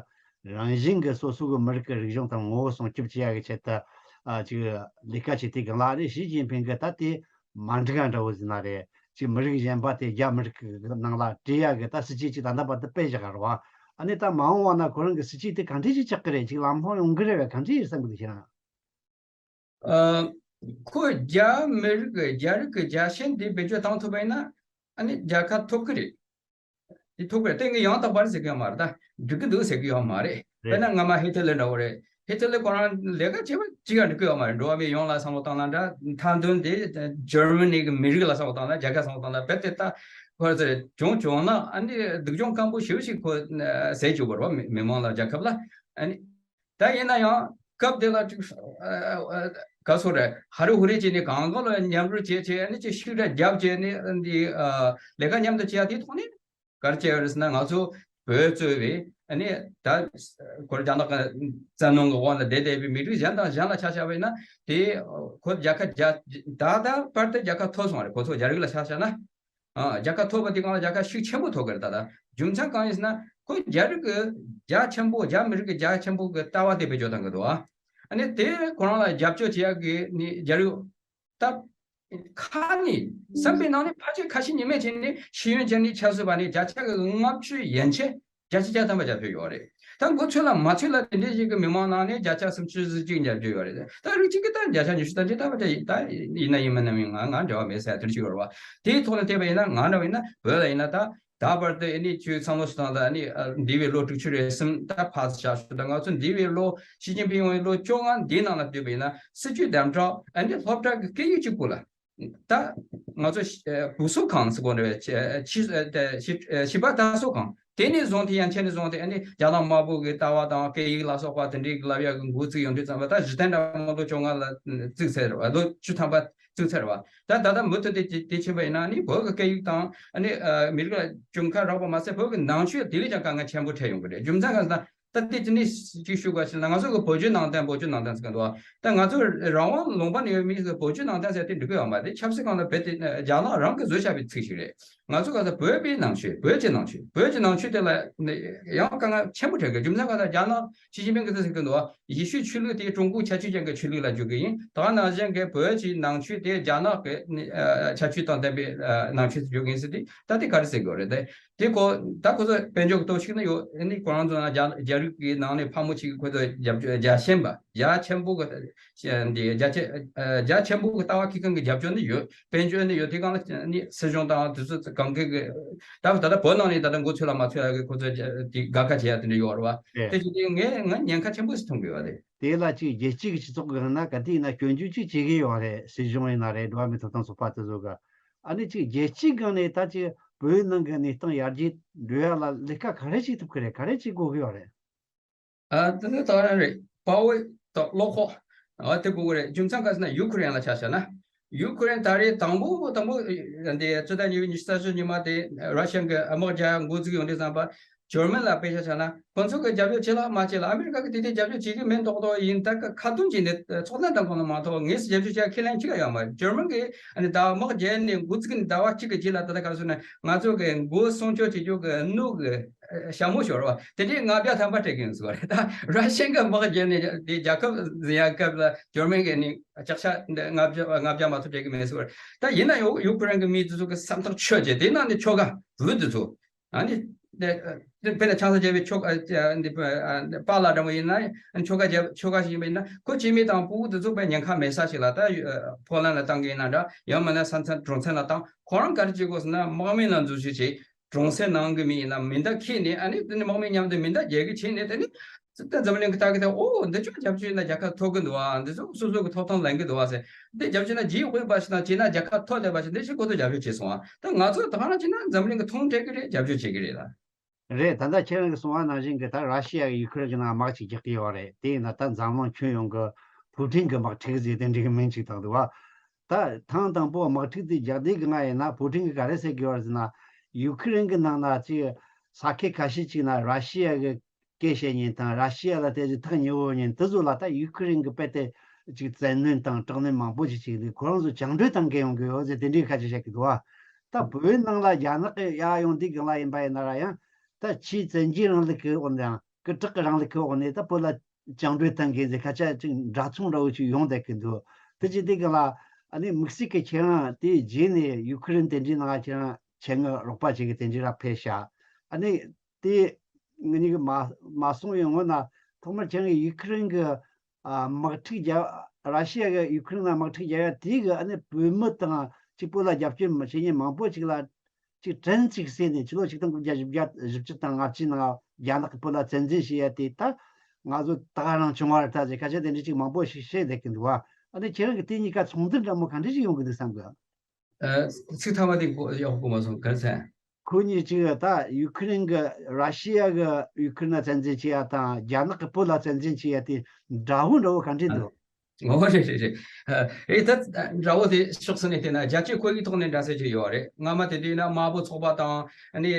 རང་བཞིན་གི་སོ་སོ་གི་མི་རིགས་ཀྱི་རིག་གཞུང་དང་ངོ་བོ་སྲུང་སྐྱོབ་བྱེད་ཡ་གི་ཆེད་དུ་ཨ་ཅིག་ལས་ཀ་བྱེད་དུས་སྒང་ལ། ཨ་ནི་ཞི་ཅིན་ཕིང་གི་ད་དེ་མ་འགྲིག་ཡ་འདྲ་བོ་ཟེར་ན་རེད། ཅིག་མི་རིགས་གཞན་པ་དེ་རྒྱ་མི་རིགས་ཀྱི་ནང་ལ་བྲིས་ཡ་གི་ད་སྲིད་ཇུས་ཅིག་ད་ལྟ་བར་དུ་སྤེལ་བཞག་གི་རེད་བ། ཨ་ནི་ད་མ་འོངས་པ་ན་ཁོ་རང་གི་སྲིད་ཇུས་དེ་ག་འདྲ་ཞིག་ཆགས་ཀྱི་རེད། ཅིག་ལམ་ལྷོང་ཡོང་གི་རེད་བས། ག་འདྲ་ཡིན་བསམ་གི་འདུག་ཁྱེད་རང་། ཨ། ཁོ་རྒྱ་མི་རིགས་ཀྱི་རྒྱ་རིགས་ཀྱི་རྒྱལ་ཞེན་དེ་བེད་སྤྱོད་བཏང་ཐུབ་པ་ཡིན་ན། ཨ་ནི་རྒྱལ་ཁ་ཐོབ་ཀྱི་རེད། དེ་ཐོབ་ཀྱི་རེད། དེ་ངས་ཡང་དག་པ་རེད་ཟེར་གྱི་ཡོད་མ་རེད། ད་འགྲིག་གི་འདུག་ཟེར་གྱི་ཡོད་མ་རེད། དཔེར་ན་སྔ་མ་ཧི་ཐི་ལེ་འདྲ་བོ་རེད། ཧི་ཐི་ལེ་ཁོ་རང་ལས་ཀ་བྱས་པ་གཅིག་ཀྱང་འགྲིག་གི་ཡོད་མ་རེད། འགྲོ་བ་མི་ཡོངས་ལ་བསམ་བློ་བཏང་ན་འདྲ། མཐའ་དོན་དེ་འཇར་མ་ནི་གི་མི་རིགས་ལ་བསམ་བློ་བཏང་ན། རྒྱལ་ཁབ་བསམ་བློ་བཏང་ན། རྦད་དེ་ད་ཁོ་ཚོ་བྱུང་བྱུང་ན་ཨ་ནི་སྡུག་སྦྱོང་སྐམ་པོ་ཞེ་པོ་ཞིག་ཁོ་ཟས་བཅུག་པ་རེད་བ། མི་མི་མང་ལ་རྒྱལ་ཁབ་ལ། ཨ་ནི། ད་ཡིན་ན་ཡང་སྐབས་དེ་ལ་ཅིག་ཨ་ཨ་ག་སོ་རེད། ཧ་རི་ཧུ་རི་བྱས་ནས་གང་ག་ལ་མཉམ་རུབ་བྱས་བྱས། ཨ་ནི་ཅིག་ཤུགས་དྲག་རྒྱབ་བྱས་ནས་འདི་ཨ་ལས་ཀ་མཉམ་དུ་བྱེད་ཡ་དེའི་ཐོག་ནས་ག་རེ་བྱས་ཡོད་རེད་ཟེར་ན། ང་ཚོ་བོད་གཙོས་པའི་ཨ་ནི་ད་ཁོ་རྒྱ་ནག་གི་བཙན་གནོན་གྱི་འོག་ལ་བསྡད་བསྡད་པའི་མི་རིགས་གཞན་དང་གཞན་ལ་ཆ་བཞག་པ་ཡིན་ན། དེ་ཁོ་རྒྱལ་ཁ་རྒྱ་ད་ལྟ་བར་དུ་རྒྱལ་ཁ་ཐོབ་སོང་བ་རེད། ཁོ་ཚོ་རྒྱ་རིགས་ལ་ཆ་བཞག་ན། ཨ། རྒྱལ་ཁ་ཐོབ་པ་དེ་གང་ལ་རྒྱལ་ཁ་ཤུགས་ཆེན་པོ་ཐོབ་ཀྱི་རེད། ད་ལྟ་རྒྱུ་མཚན་གང་ཡིན་ཟེར་ན། ཁོས་རྒྱ་རིགས་ཀྱི་རྒྱ་ཆེན་པོ། རྒྱ་མི་རིགས་ཀྱི་རྒྱ་ཆེན་པོ་གི་ལྟ་བ་དེ་བེད་སྤྱོད་བཏང་གི་འདུག་ཨ། ཨ་ནི་དེ་ཁོ་རང་ལ་རྒྱབ་སྐྱོར་བྱེད་ཡག་གི་ནི་རྒྱ་རིགས་ད་ཁ་ནས་བསམ་པའི་ནང་ནས་ཕལ་ཆེར་ཁ་ཞེ་གཉིས་མེད་བྱས་ནས་ཤེས་ཡོན་ཅན་ནི་ཆབ་སྲིད་པ་ནི་བརྒྱ་ཆ་གི་ལྔ་བཅུ་ཡན་ཆད། བརྒྱ་ཆ་བརྒྱ་ཐམ་པ་རྒྱབ་སྐྱོར་ཡོད་རེད། ད་མགོ་ཚོས་ལ་མ་ཚོས་ལ་དེ་འདྲའི་ཞིག་གི་མི་མང་ནང་ནས་བརྒྱ་ཆ་སུམ་ཅུ་སོ་གཅིག་རྒྱབ་སྐྱོར་ཡོད་རེད། ད་རིགས་གཅིག་གི་ད་བརྒྱ་ཆ་ཉི་ཤུ་ཙམ་ཅིག་ད་བར་དུ་ད་ཡིན་ན་ཡིན་མིན་ན་མིན། ང་ང་འབྲེལ་བ་མེད་ཟེར་དེ་འདྲ་ཞིག་ཡོད་རེད་བ། དེའི་ཐོག་ནས་བལྟས་པ་ཡིན་ན། ང་འདྲ་བ་ཡིན་ན་བོད་ལ་ཡིན་ན་ད་ད་བར་དུ་ཨ་ནི་ཁྱོད་བསམ་བློ་ཞིག་བཏང་ད། ཨ་ནི་ཨ་འདས་པའི་ལོ་དྲུག་ཅུ་རེ་གསུམ་ད་ཕར་བཞག་ཤོག་ད་ང་ཚོ་འདས་པའི་ལོ་ཞི་ཅིན་ཕིང་ཡོང་བའི་ལོ་བཅོ་ལྔ་འདིའི་ནང་ལ་བལྟས་པ་ཡིན་ན། སྲིད་བྱུས་དམ་དྲག་ཨ་ནི་སློབ་གྲྭ་གི་སྐད་ཡིག་གཅིག་པུ་ལ། ད་ང་ཚོ་ཨ་བུ་གསོ་ཁང་ཟེར་གོ་ནི་རེད། ཨ་བྱིས་ཨ་བྱིས་ཨ་བྱིས་པ་དར་གསོ་ཁང་དེ་ནས་བཟུང་སྟེ། ཡན་ཆད་ནས་བཟུང་སྟེ་ཨ་ནི་རྒྱ་ནག་དམར་པོ་གི་ལྟ་བ་དང་སྐད་ཡིག་ལ་སོགས་པ་དེ་འདྲའི་བསླབ་ཡག་གི་འགོ་བཙུགས་ཡོང་དུས་ཙམ་པ། ད་གཞི་རྟེན་འདྲ་མོ་ལོ་བཅོ་ལྔ་ལ་བཙུགས་ཚར་བ། ལོ་བཅུ་ཐམ་པ་བཙུགས་ཚར་བ། ད་ད་ལྟ་མུ་མཐུད་དེ་དེ་ཕྱིན་པ་ཡིན་ན་ནི་བོད་ཀྱི་སྐད་ཡིག་དང་ཨ་ནི་ཨ་མི་རིགས་ལ་གྱོང་ཁ་རག་པ་མ་ཟད། བོད་ཀྱི་ནང་ཆོས་དེ་ལས་ཀྱང་དཀའ་ངལ་ཆེན་པོ་འཕྲད་ཡོང་གི་རེད། རྒྱུ་མཚན་གང་ཟེར་ན། ད་དེ་དེ་ནས་ཅིག་ཞུ་དགོས་ཞེ་ན། ང་ཚོ་གི་བོད་བརྒྱུད་ནང་བསྟན། བོད་བརྒྱུད་ནང་བསྟན་ཟེར་གི་འདུག་བ། ད་ང་ཚོ་རང་དབང་ལུང་པ་ནས་ཡོད་མི་ཟེར་བོད་བརྒྱུད་ནང་བསྟན་ཟེར་དེ་འགྲིག་གི་ཡོད་མ་རེད། ཆབ་སྲིད་སྒང་ལ་རྦད་དེ་རྒྱ་ནག་རང་གིས་བཟོས་བཞག་པའི་ཚིག་ཞིག་རེད། ང་ཚོ་ག་ས་བོད་པའི་ནང་ཆོས། བོད་ཀྱི་ནང་ཆོས། བོད་ཀྱི་ནང་ཆོས་དེ་ལ་ནི་ཡང་དཀའ་ངལ་ཆེན་པོ་འཕྲད་གི། རྒྱུ་མཚན་ག་ས། རྒྱ་ནག་ཞི་ཅིན་ཕིང་གིས་དེ་ཟེར་གི་འདུག་བ། ཡེ་ཤུའི་ཆོས་ལུགས་དེ་ཀྲུང་གོའི་ཁྱད་ཆོས་ཅན་གྱི་ཆོས་ལུགས་ལ་བསྒྱུར་གི་ཡིན། ད་ནང་བཞིན་གྱི་བོད་ཀྱི་ནང་ཆོས་དེ་རྒྱ་ནག་གི་ནི་ཨ་ཁྱད་ཆོས་དང་ལྡན་པའི་ཨ་ནང་ཆོས་སུ་བསྒྱུར་གི་ཡིན་ཟེར་དུས། ད་དེ་ག་རེ་ཟེར་དགོས་རེད་དེ། དེ་ཁོ་ད་ཁོ་ཚོ་དཔལ་འབྱོར་གྱི་སྟོབས་ཤུགས་ནི་ཡོད། ཨ་ནི་ཁོ་རང་ཚོ་ནང་རྒྱ་རྒྱ་རིགས་ཀྱི་ནང་ནས་ཕལ་མོ་ཆེ་གིས་ཁོ་ཚོ་རྒྱབ་སྐྱོར། རྒྱ་ཞེན་པ། རྒྱ་ཆེན་པོ་གི་འདི་རྒྱ་ཆེ་ཨ་རྒྱ་ཆེན་པོ་གི་ལྟ་བ་འཁྱེར་མཁན་གྱི་རྒྱབ་སྐྱོར་ནི་ཡོད། དཔལ་འབྱོར་ནི་ཡོད། དེ་སྒང་ལ་ནི་སྲིད་གཞུང་དང་དེ་ཚོ་གང་གི་གི་ད་ད་ལྟ་བོད་ནང་ནས་ད་ལྟ་མགོ་ཚོས་ལ་མ་ཚོས་ལ་གི་ཁོ་ཚོ་རྒྱ་དེ་དགའ་ཁ་བྱེད་ཡ་དེ་འདྲ་ཡོད་རེད་བ། རེད། དེ་བྱས་ཏེ་ངས་ང་ཉེན་ཁ་ཆེན་པོ་ཞིག་མཐོང་གི་ཡོད་རེད། དེ་ལ་ཅིག་རྒྱལ་སྤྱི་གི་སྤྱི་ཚོགས་སྒང་ན་ག་དུས་ཡིན་ན་སྐྱོན་བརྗོད་ཅིག་བྱེད་ཀྱི་ཡོད་རེད། སྲིད་གཞུང་ཡིན་ན་རེད། འགྲོ་བ་མིའི་ཐོབ་ཐང་ཚོགས་པ་དེ་ཚོ་གི། ཨ་ནི་ཅིག་རྒྱལ་སྤྱིའི་སྒང་ནས་ད་ཅིག་བོད་ནང་གི་གནས་སྟངས་ཡར་རྒྱས་འགྲོ་ཡ་ལ་ལས་ཀ་ག་རེ་བྱེད་ཐུབ་ཀྱི་རེད། ག་རེ་བྱེད་དགོས་ཀྱི་ཡོད་རེད། ཨ་དེ་ནི་ད་རང་རེད། དཔའ་བོ་དང་བློ་ཁོག་ཨ་དེ་དགོས་ཀྱི་རེད། རྒྱུ་མཚན་ག་ཟེར་ན་ཡུ་ཁུ་རེན་ལ་ཆ་བཞག་ན། ཡུ་ཁུ་རེན་ད་རེས་དང་པོ་དང་པོ་འདི་ཕྱི་ཟླ་གཉིས་པའི་ཉི་ཤུ་རྩ་བཞི་ཉི་མ་དེ་ར་ཤི་ཡན་གྱི་དམག་རྒྱག་འགོ་འཛུགས་ཡོང་དུས་ཙམ་པ། འཇར་མན་ལ་དཔེ་ཆ་བཞག་ན་ཁོང་ཚོ་གི་རྒྱབ་སྐྱོར་བྱེད་ལ་མ་བྱེད་ལ་ཨ་མི་རི་ཀ་གི་དེ་དེ་རྒྱབ་སྐྱོར་བྱེད་ཀྱི་མེད་མདོག་མདོག་ཡིན། ད་ག་ཁ་རྡུང་བྱས་ནས་ཚོགས་ཐེངས་དང་ཁོང་ལ་མ་གཏོགས་ངེས་སུ་རྒྱབ་སྐྱོར་བྱེད་ཁས་ལེན་གཅིག་ཡང་ཡོད་མ་རེད། འཇར་མན་གི་ཨ་ནི་ད་དམག་རྒྱག་ནས་འགོ་བཙུགས་ནས་ཟླ་བ་གཅིག་གི་རྗེས་ལ་ད་ལྟ་ག་རེ་ཟེར་ན་ང་ཚོ་གི་མགོ་སྲུང་སྐྱོབ་བྱེད་རྒྱུ་གི་སྣུག་གི་ཞྭ་མོ་ཤོར་བ་དེ་འདྲའི་ལྔ་བརྒྱ་ཐམ་པ་སྤྲད་ཀྱི་ཡོད་ཟེར་བ་རེད། ད་ར་ཤི་ཡ་གི་དམག་རྒྱག་ནས་དེ་རྒྱལ་ཁབ་འཛིན་ཡག་སྐབས་ལ་འཇར་མན་གི་ནི་ལྕགས་ཤ་ལྔ་བརྒྱ་ལྔ་བརྒྱ་མ་གཏོགས་སྤྲད་ཀྱི་མེད་ཟེར་བ་རེད། ད་ཡིན་ན་ཡང་ཡུ་ཁུ་རེན་གི་མི་དེ་ཚོ་གི་སེམས་ཐག་ཆོད་བྱས་དེ་ནང་ནས་ཁྱོ་ག་བུ་དེ་ཚོ། ཨ་ནི། དེ་དཔེར་ན་ཆང་ས་རྒྱལ་བའི་ཁྱོ་ག་འདི་པཱ་ལགས་འདྲ་མོ་ཡིན་ན་ཁྱོ་ག་རྒྱལ་ཁྱོ་ག་ཞིག་ཡིན་པ་ཡིན་ན་ཁོ་སྐྱེ་དམན་དང་ཕྲུ་གུ་དེ་ཚོ་དཔེ་ཉེན་ཁ་མེད་ས་ཞིག་ལ་ད་ཕོ་ལན་ལ་བཏང་གི་ཡིན་ན་འདྲ་ཡང་མིན་ན་ས་མཚམས་གྲོང་གསེབ་ལ་བཏང་ཁོ་རང་ག་རེ་བྱེད་དགོས་ཟེར་ན་དམག་མི་ལ་འཛུལ་ཞུགས་བྱེད་གྲོང་གསེབ་ནང་གི་མི་ཡིན་ན་མེ་མདའ་ཁྱེར་ནས་ཨ་ནི་དེ་ནི་དམག་མི་མཉམ་དུ་མེ་མདའ་རྒྱག་གི་བྱས་ནས་དེ་ནི། ད་འཛམ་གླིང་གི་ལྟ་གི་ད་ཨོ་འདི་ཅུང་རྒྱབ་སྐྱོར་ཡིན་ན་རྒྱལ་ཁ་ཐོབ་གི་འདུག་ཨ། འདི་ཚོ་སོ་སོ་གི་ཐོབ་ཐང་ལེན་གི་འདུག་ཨ་ཟེར། འདི་རྒྱབ་སྐྱོར་ན་རྗེས་དཔེ་པ་ཞིག་དང་བྱས་ན་རྒྱལ་ཁ་ཐོབ་བསྡད་པ་ཞིག་འདི་ཞིག་ཁོ་ཚོ་རྒྱབ་སྐྱོར་བྱས་སོང་ཨ། ད་ང་ཚོ་ད་ག་རང་བྱས་ན་འཛམ་གླིང་གི་མཐོང་གྲས་གི་རེད་རྒྱབ་སྐྱོར་བྱེད་གི་རེད་ལ། རེད། ད་ལྟ་ཁྱེད་རང་གི་གསུང་བ་ནང་བཞིན་གི་ད་ར་ཤི་ཡ་གི་ཡུ་ཁུ་རེན་གི་ནང་དམག་ཅིག་རྒྱག་གི་ཡོད་རེད། དེ་ཡིན་ན་ད་འཛམ་གླིང་ཁྱོན་ཡོངས་གི་ཕུ་ཊིན་གི་དམག་འཁྲུག་ཟེར་དེ་འདྲའི་གི་མིང་ཅིག་བཏགས་འདུག་བ། ད་ཐེངས་དང་པོ་དམག་འཁྲུག་དེ་རྒྱག་དུས་གི་ང་ཡིན་ན་ཕུ་ཊིན་གི་ག་རེ་ཟེར་གི་ཡོད་རེད་ཟེར་ན། ཡུ་ཁུ་རེན་གི་ནང་ན་ཅིག་ས་ཁུལ་ཁ་ཤས་ཅིག་ན་ར་ཤི་ཡ་གི་སྐད་བཤད་མཁན་དང་ར་ཤི་ཡ་ལ་དེ་ཚོ་ཐག་ཉེ་བོ་མཁན་དེ་ཚོ་ལ་ད་ཡུ་ཁུ་རེན་གི་དཔེ་དེ་ཅིག་བཙན་གནོན་དང་དྲག་གནོན་མང་པོ་ཞིག་བྱས་ནས་ཁོ་རང་ཚོ་བཅིངས་འགྲོལ་བཏང་གི་ཡོང་གི་ཡོད་ཟེར་དེ་འདྲའི་ཁ་ཆེ་བཤད་ཀྱི་འདུག་བ། ད་བོད་ནང་ལ་རྒྱ་ནག་གི་ཡར་ཡོང་དུས་སྒང་ལ་ཡིན་པ་ཡིན་ན་ར་ཡང་ད་ཕྱིའི་བཙན་རྒྱལ་རིང་ལུགས་ཀྱི་འོག་ནས་སྐུ་དྲག་གི་རིང་ལུགས་ཀྱི་འོག་ནས་ད་བོད་ལ་བཅིངས་འགྲོལ་བཏང་གི་ཟེར་ཁ་ཆ་ཅིག་འདྲ་མཚུངས་འདྲ་བོ་ཅིག་ཡོང་བསྡད་ཀྱི་འདུག་དེ་ཅི་དེ་ག་ལ་ཨ་ནི་དམིགས་བསལ་གྱི་ཁྱེད་རང་དེའི་རྗེས་ནས་ཡུ་ཁུ་རེན་དེ་འདྲའི་ནང་ཁྱེད་རང་ཆེད་མངགས་རོགས་པ་ཅིག་གི་དེ་འདྲའི་ར་ཕེབས་ཤག་ཨ་ནི་དེ་ངེད་གཉིས་ཀྱི་མ་མ་སོང་བའི་སྔོན་ན་ཐོག་མར་ཁྱེད་རང་གི་ཡུ་ཁུ་རེན་གྱི་ཨ་དམག་འཁྲུག་རྒྱག་ར་ཤི་ཡ་གི་ཡུ་ཁུ་རེན་ལ་དམག་འཁྲུག་རྒྱག་ཡ་དེ་གི་ཨ་ནི་བོད་མི་དང་གཅིག་པོ་ལ་རྒྱབ་སྐྱོར་མི་བྱེད་མཁན་མང་པོ་ཅིག་ལ། ཅིག་དྲན་ཅིག་ཟེར་ནས་ཕྱི་ལོ་ཆིག་སྟོང་དགུ་བརྒྱ་བཞི་བརྒྱ་བཞི་བཅུ་དང་ལྔ་བཅུ་ནང་རྒྱ་ནག་གི་བོད་ལ་བཙན་འཛུལ་བྱས་ཡ་དེ་ད་ང་ཚོ་ད་ག་རང་བྱུང་བ་རེད་ད་ཟེར་སྐད་ཆ་དེ་འདྲ་ཅིག་མང་པོ་ཞིག་བཤད་བསྡད་ཀྱི་འདུག་བ། ཨ་ནི་ཁྱེད་རང་གི་དེ་གཉིས་ཀ་ཚོགས་འདུ་འདྲ་མོ་ག་འདྲ་ཞིག་ཡོང་གི་འདུག་བསམ་གི། ཨ། ཚིག་ཐ་མ་དེ་གོ་ཡག་པོ་གོ་མ་སོང་ག་རེ་ཟེར། ཁོ་གཉིས་གཅིག་ད་ཡུ་ཁུ་རེན་གི་ར་ཤི་ཡ་གི་ཡུ་ཁུ་རེན་ལ་བཙན་འཛུལ་བྱས་ཡ་དང་རྒྱ་ནག་གི་བོད་ལ་བཙན་འཛུལ་བྱས་ཡ་དེ་འདྲ་བོ་འདྲ་བོ་ག་འདྲ་འདུག་ཨོ་རེད་རེད་རེད། ཨེ་ད་འདྲ་བོ་དེ་ཕྱོགས་སུ་ནས་བལྟས་ན་རྒྱལ་སྤྱིའི་ཁོར་ཡུག་ཐོག་ནས་འདྲ་ས་ཅིག་ཡོད་རེད། སྔ་མ་དེ་དུས་ན་དམར་པོ་ཚོགས་པ་དང་ཨ་ནི་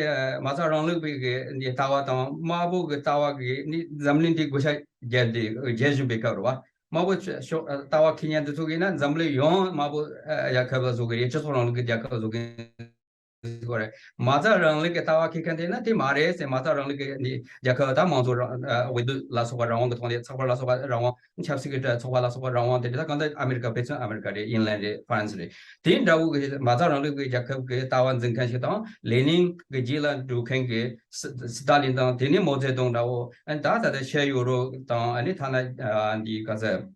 མ་རྩ་རིང་ལུགས་པའི་གི་ནི་ལྟ་བ་དང་དམར་པོ་གི་ལྟ་བ་གི་ནི་འཛམ་གླིང་དེ་བགོ་བཤའ་རྒྱག་དེ་རྒྱག་བཞིན་པའི་སྐབས་རེད་བ། དམར་པོ་ཕྱོགས་ལྟ་བ་ཁེ་ཉན་དེ་ཚོ་གིས་ན་འཛམ་གླིང་ཡོངས་དམར་པོ་རྒྱལ་ཁབ་ལ་བཟོ་གི་རེད། སྤྱི་ཚོགས་རིང་ལུགས་ཀྱི་རྒྱལ་ཁབ་ལ་བཟོ་གི་ཟེར་གྱི་ཡོད་རེད། མ་རྩ་རིང་ལུགས་ཀྱི་ལྟ་བ་ཁེ་མཁན་དེ་ན་དེ་མ་རེད་ཟེར། མ་རྩ་རིང་ལུགས་ཀྱི་ནི་རྒྱལ་ཁབ་དང་མང་གཙོ་རང་འོས་བསྡུ་ལ་སོགས་པ་རང་དབང་གི་ཐོག་ནས་ཚགས་པར་ལ་སོགས་པ་རང་དབང་། ཆབ་སྲིད་ཀྱི་ཚོགས་པ་ལ་སོགས་པ་རང་དབང་དེ་འདྲ་ད་གང་ལྟར་ཨ་མེ་རི་ཀ་དཔེ་མཚོན་ཨ་མེ་རི་ཀ་རེད། ཨིན་ལན་རེད། ཧྥ་རན་སི་རེད། དེ་འདྲ་བོ་གི་མ་རྩ་རིང་ལུགས་ཀྱི་རྒྱལ་ཁབ་ཀྱི་ལྟ་བ་འཛིན་མཁན་ཞིག་དང་ལེ་ནིན་གྱི་རྗེས་ལ་འགྲོ་མཁན་གྱི་སི་སི་ཏཱ་ལིན་དང་དེ་ནས་མའོ་ཙེ་ཏུང་འདྲ་བོ། ཨ་ནི་ད་ད་ལྟ་ཤར་ཡུ་རོབ་དང་ཨ་ནི་ཐ་ན་འདི་ག་ས།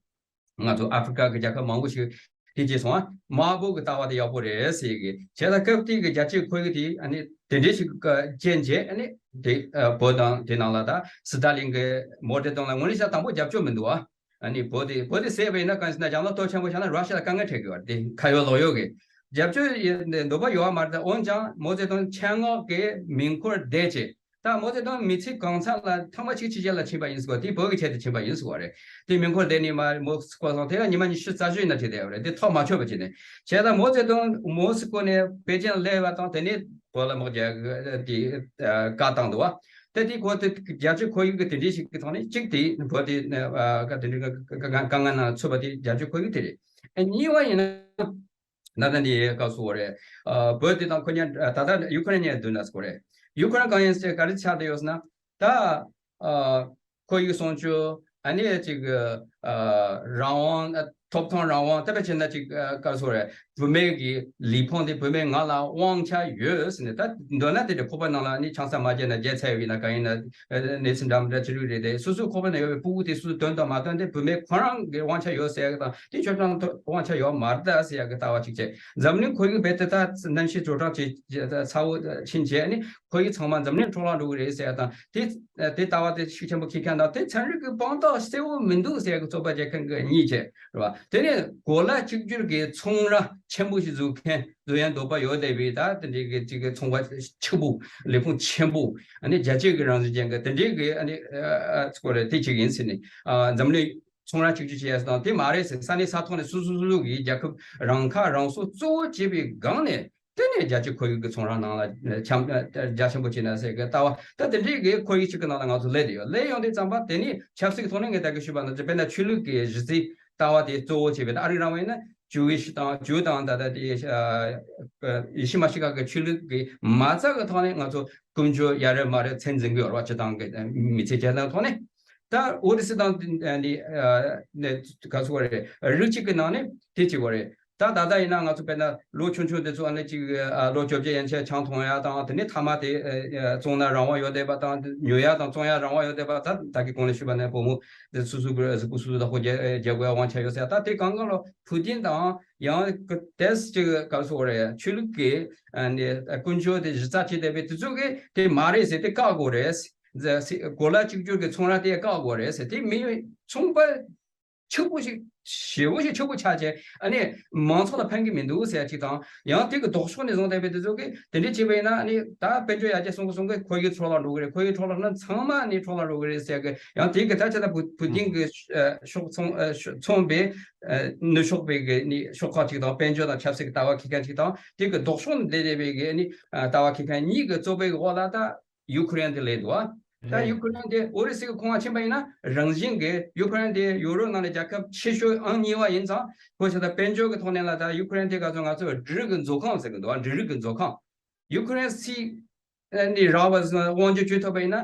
ང་ཚོ་ཨ་ཧྥི་རི་ཀ་གི་རྒྱལ་ཁབ་མང་པོ་ཞིག་དེ་རྗེས་སོང་ཨ། དམར་པོ་གི་ལྟ་བ་དེ་ཡག་པོ་རེད་ཟེར་གི་བྱས་ཙང་སྐབས་དེ་གི་རྒྱལ་སྤྱིའི་ཁོར་ཡུག་དེ་ཨ་ནི་དེ་འདྲའི་ཞིག་གི་རྐྱེན་བྱས་ཨ་ནི་དེ་བོད་དང་དེ་ནང་ལ་ད་སི་ཏཱ་ལིན་གི་མའོ་ཙེ་ཏུང་ལ་ངོས་ནས་བྱས་དང་པོ་རྒྱབ་སྐྱོར་མི་འདུག་ཨ། ཨ་ནི་བོད་དེ་བོད་དེ་ཟེར་བ་ཡིན་ན་གང་ཞིག་ན་རྒྱ་ནག་སྟོབས་ཆེན་པོ་བྱས་ན་ར་ཤི་ཡ་ལ་དཀའ་ངལ་འཕྲད་གི་ཡོད་རེད། དེ་ཁ་ཡོད་ལོག་ཡོད་གི་རྒྱབ་སྐྱོར་ཡི་འདོད་པ་ཡོད་མ་རེད། འོན་ཀྱང་མའོ་ཙེ་ཏུང་ཆེད་མངགས་གི་མེ་འཁོར་བསྡད་བྱས། ད་མའོ་ཙེ་ཏུང་མི་ཚེ་གང་ཚང་ལ་ཐེངས་མ་གཅིག་ཕྱི་རྒྱལ་ལ་ཕྱིན་པ་ཡིན་ཟེར་བ་དེ་བོད་ཀྱི་ཆེད་དུ་ཕྱིན་པ་ཡིན་ཟེར་བ་རེད། དེ་མེ་འཁོར་བསྡད་ནས་མར་མོ་སི་ཀོ་སོང་། དེ་ལ་ཉི་མ་ཉི་ཤུ་རྩ་བཞི་ཡིན་ན་ཁྲིད་བསྡད་ཡོད་རེད། དེ་ཐག་མ་ཆོད་པ་བྱས་ནས་བྱས་ཙང་མའོ་ཙེ་ཏུང་མོ་སི་ཀོ་ནས་པེ་ཅིན་སླེབས་པ་དང་དེ་ནས་བོད་ལ་དམག་རྒྱག་དེ་བཀའ་བཏང་འདུག་བ། དེ་དེ་གོ་དེ་རྒྱལ་སྤྱིའི་ཁོར་ཡུག་གི་དེ་འདྲའི་ཞིག་གི་ཐོག་ནས་གཅིག་དེ་བོད་དེ་དཀའ་དེ་འདྲའི་དཀའ་ངལ་ནང་ཚུད་པ་དེ་རྒྱལ་སྤྱིའི་ཁོར་ཡུག་དེ་རེད། གཉིས་པ་ཡིན་ན། ད་ལྟ་འདི་སྐབས་སུ་རེད། ཨ། བོད་དེ་དང་ཁོ་གཉིས་ད་ལྟ་ཡུ་ཁུ་རེན་གཉིས་བསྡུར་ན་སྐོར་རེད། ཡུ་ཁུ་རེན་གང་ཡིན་ཟེར་ག་རེ་ཆགས་བསྡད་ཡོད་ཟེར་ན། ད། ཨ། ཁོར་ཡུག་སྲུང་སྐྱོབ། ཨ་ནི་ཅིག་ཨ། རང་དབང་། ཨ། ཐོབ་ཐང་རང་དབང་དེ་བས་བྱས་ན་ཅིག་ཨ། ག་རེ་ཟེར་དགོས་རེད། བུད་མེད་ཀྱི་ལུས་ཕུང་དེ་བུད་མེད་ང་ལ་དབང་ཆ་ཡོད་ཟེར་ནས། ད་མདོར་ན་དེ་འདྲ་ཁོག་པ་ནང་ལ་ནི་ཆང་ས་མ་བརྒྱབ་ན་བརྒྱབ་ཚར་ཡོད་ན་གང་ཡིན་ན། གནས་ཚུལ་འདྲ་མི་འདྲ་ཅི་རིགས་རེད་དེ། སོ་སོའི་ཁོག་པ་ན་ཡོད་པའི་ཕྲུ་གུ་དེ་སོ་སོས་འདོན་དང་མ་འདོན་དེ་བུད་མེད་ཁོ་རང་གི་དབང་ཆ་ཡོད་ཟེར་ཡ་གི་དང་དེ་ཁྱོད་རང་ཐོ་དབང་ཆ་ཡོད་མ་རེད་ད་ཟེར་ཡ་གི་ལྟ་བ་གཅིག་བྱས། འཛམ་གླིང་ཁོར་ཡུག་རྦད་དེ་ད་གནམ་གཤིས་དྲོ་གྲང་བྱས་ཚ་བོ་ཕྱིན་བྱས་ནི་ཁོར་ཡུག་ཚང་མ་འཛམ་གླིང་འཕྲོ་བརླག་འགྲོ་གི་རེད་ཟེར་ཡ་དང་དེ་དེ་ལྟ་བ་དེ་ཤུགས་ཆེན་པོ་འཁྱེར་མཁན་དང་དེ་ཚན་རིག་གི་དཔང་རྟགས་གསལ་བོ་མི་འདུག་ཟེར་ཡ་གི་རྩོད་པ་རྒྱག་མཁན་གི་གཉིས་བྱས་རེད་བ། དེ་ནས་གོ་ལ་གཅིག་གྱུར་གི་ཚོང་ར་ཆེན་པོ་ཞིག་བཟོ་མཁན། བཟོ་ཡ་འདོད་པ་ཡོད་བསྡད་པའི་ད་དེ་འདྲའི་གི་ཅིག་གི་ཚོང་པ་ཆེན་པོ། ལས་ཁུངས་ཆེན་པོ། ཨ་ནི་རྒྱལ་སྤྱིའི་གི་རང་བཞིན་ཅན་གི་དེ་འདྲའི་གི་ཨ་ནི་ཨ་ཨ་སྐོར་རེ་དེ་གཅིག་ཡིན་ཟེར་ནས། ཨ། འཛམ་གླིང་ཚོང་ར་གཅིག་གྱུར་བྱེད་ཡ་དང་དེ་མ་རེད་ཟེར། ས་གནས་ས་ཐོག་ནས་སོ་སོ་སོ་སོ་གི་རྒྱལ་ཁབ་རང་ཁ་རང་གསོ་གཙོ་བོ་བྱེད་པའི་སྒང་ནས་ དེ་ནས་རྒྱལ་སྤྱིའི་ཁོར་ཡུག་གི་ཚོང་ར་ནང་ལ་འཆམ་རྒྱ་ཆེན་པོ་བྱས་ན་ཟེར་གི་ལྟ་བ། ད་དེ་འདྲའི་གི་ཁོར་ཡུག་ཅིག་གི་ནང་ལ་ང་ཚོ་སླེབས་ཡོད། སླེབས་ཡོང་དུས་ཙམ་པ་དེ་ནས་ཆབ་སྲིད་ཀྱི་ཐོག་ནས་ངས་ད་གི་ཞུས་པ་ནང་བཞིན་དཔེར་ན་ཆོས་ལུགས་ཀྱི་གཞི་རྩའི་ལྟ་བ་དེ་གཙོ་བོ་བྱས་པའི། ད་ཨ་རིའི་རང་དབང་ཡིན་ན་ཇུའུ་ཝིཤ་དང་ཇུའུ་དང་ད་ལྟ་དེ་ཡེ་ཤུ་མ་ཤི་ཀ་གི་ཆོས་ལུགས་ཀྱི་མ་རྩ་གི་ཐོག་ནས་ང་ཚོ་ཀུན་སྤྱོད་ཡ་རེད་མ་རེད་ཚད་འཛིན་གི་ཡོད་རེད་བ། སྤྱི་བཏང་གི་མི་ཚེ་སྐྱེལ་སྟངས་ཐོག་ནས། ད་ཨོ་རི་སི་དང་ནི་ག་ཚོད་རེད། རིགས་གཅིག་གི་ནང་ནས་དེ་གཅིག་པ་རེད། ད་ད་ལྟ་ཡིན་ན་ང་ཚོ་དཔེར་ན་ལོ་ཆུང་ཆུང་དེ་ཚོ་ཨ་ནི་གཅིག་ལོ་བཅོ་བརྒྱད་ཡན་ཆད་ཆང་འཐུང་ཡ་དང་། དེ་ནས་མཐའ་མ་དེ་བཙོང་ན་རང་དབང་ཡོད་བསྡད་པ་དང་། ཉོ་ཡ་དང་བཙོང་ཡ་རང་དབང་ཡོད་བསྡད་པ། ད་ད་གི་གོང་ནས་ཞུས་པ་ནས་བུ་མོ་དེ་སོ་སོ་གི་གཟུགས་པོ་སོ་སོ་བདག་པོ་རྒྱག་རྒྱག་དགོས་ཡ་དབང་ཆ་ཡོད་ཟེར། ད་དེ་གང་གང་ལོ་ཕུ་ཏིན་དང་ཡང་དེ་གཅིག་ག་ཚོད་རེད། ཆོས་ལུགས་ཀྱི་ཨ་ནི་ཀུན་སྤྱོད་དེ་གཞི་རྩ་བྱས་བསྡད་པའི་དེ་ཚོ་གིས་དེ་མ་རེད་ཟེར་དེ་བཀག་དགོས་རེད། གོ་ལ་གཅིག་གྱུར་གྱི་ཚོང་ར་དེ་བཀག་དགོས་རེད་ཟེར། དེ་མི་ཚོང་པ་ཕྱུག་པོ་ཞིག་ཞེ་པོ་ཞིག་ཕྱུག་པོ་ཆགས་བྱས་ཨ་ནི་མང་ཚོགས་ལ་ཕན་གྱི་མི་འདུག་ཟེར་ཡ་གཅིག་དང་། ཡང་དེ་གི་ལྡོག་ཕྱོགས་ནས་བཟུང་བསྡད་པའི་དེ་ཚོ་གིས་དེ་འདྲས་བྱས་པ་ཡིན་ན་ཨ་ནི་ད་དཔལ་འབྱོར་ཡར་རྒྱས་སོང་གི་སོང་གི་ཁོར་ཡུག་འཕྲོ་བརླག་འགྲོ་གི་རེད། ཁོར་ཡུག་འཕྲོ་བརླག་ན་ཚང་མ་ཨ་ནི་འཕྲོ་བརླག་འགྲོ་གི་རེད་ཟེར་གི། ཡང་དེ་གི་ད་ཆ་ད་ཕུ་ཕུ་ཏིན་གི་ཚོང་པའི་ནུབ་ཕྱོགས་པའི་གི་ནི་ཤོག་ཁག་ཅིག་དང་། དཔལ་འབྱོར་དང་ཆབ་སྲིད་ཀྱི་ལྟ་བ་འཁྱེར་མཁན་ཅིག་དང་། དེ་གི་ལྡོག་ཕྱོགས་ནས་བསྡད་བསྡད་པའི་གི་ནི་ལྟ་བ་འཁྱེར་མཁན་གཉིས་ཀྱི་རྩོད་པའི་འོག་ལ་ད་ཡུ་ཁུ་རེན་དེ་སླེབས་འདུག་ཨ། ད་རེད། ཡུ་ཁུ་རེན་དེ་ཨོ་རི་སི་གི་ཁོངས་ལ་ཕྱིན་པ་ཡིན་ན་རང་བཞིན་གི་ཡུ་ཁུ་རེན་དེ་ཡུ་རོབ་ནང་ནས་རྒྱལ་ཁབ་ཆེ་ཤོས་ཨང་གཉིས་པ་ཡིན་ཙང་། ཁོ་ཆ་ད་དཔལ་འབྱོར་གི་ཐོག་ནས་ལ་ད་ཡུ་ཁུ་རེན་དེ་ག་ཚོད་ང་ཚོ་འབྲུ་རིགས་གི་མཛོད་ཁང་ཟེར་གི་འདུག་ཨ། འབྲུ་རིགས་གི་མཛོད་ཁང་། ཡུ་ཁུ་རེན་སི་ནི་རག་པ་དབང་སྒྱུར་བྱེད་ཐུབ་པ་ཡིན་ན།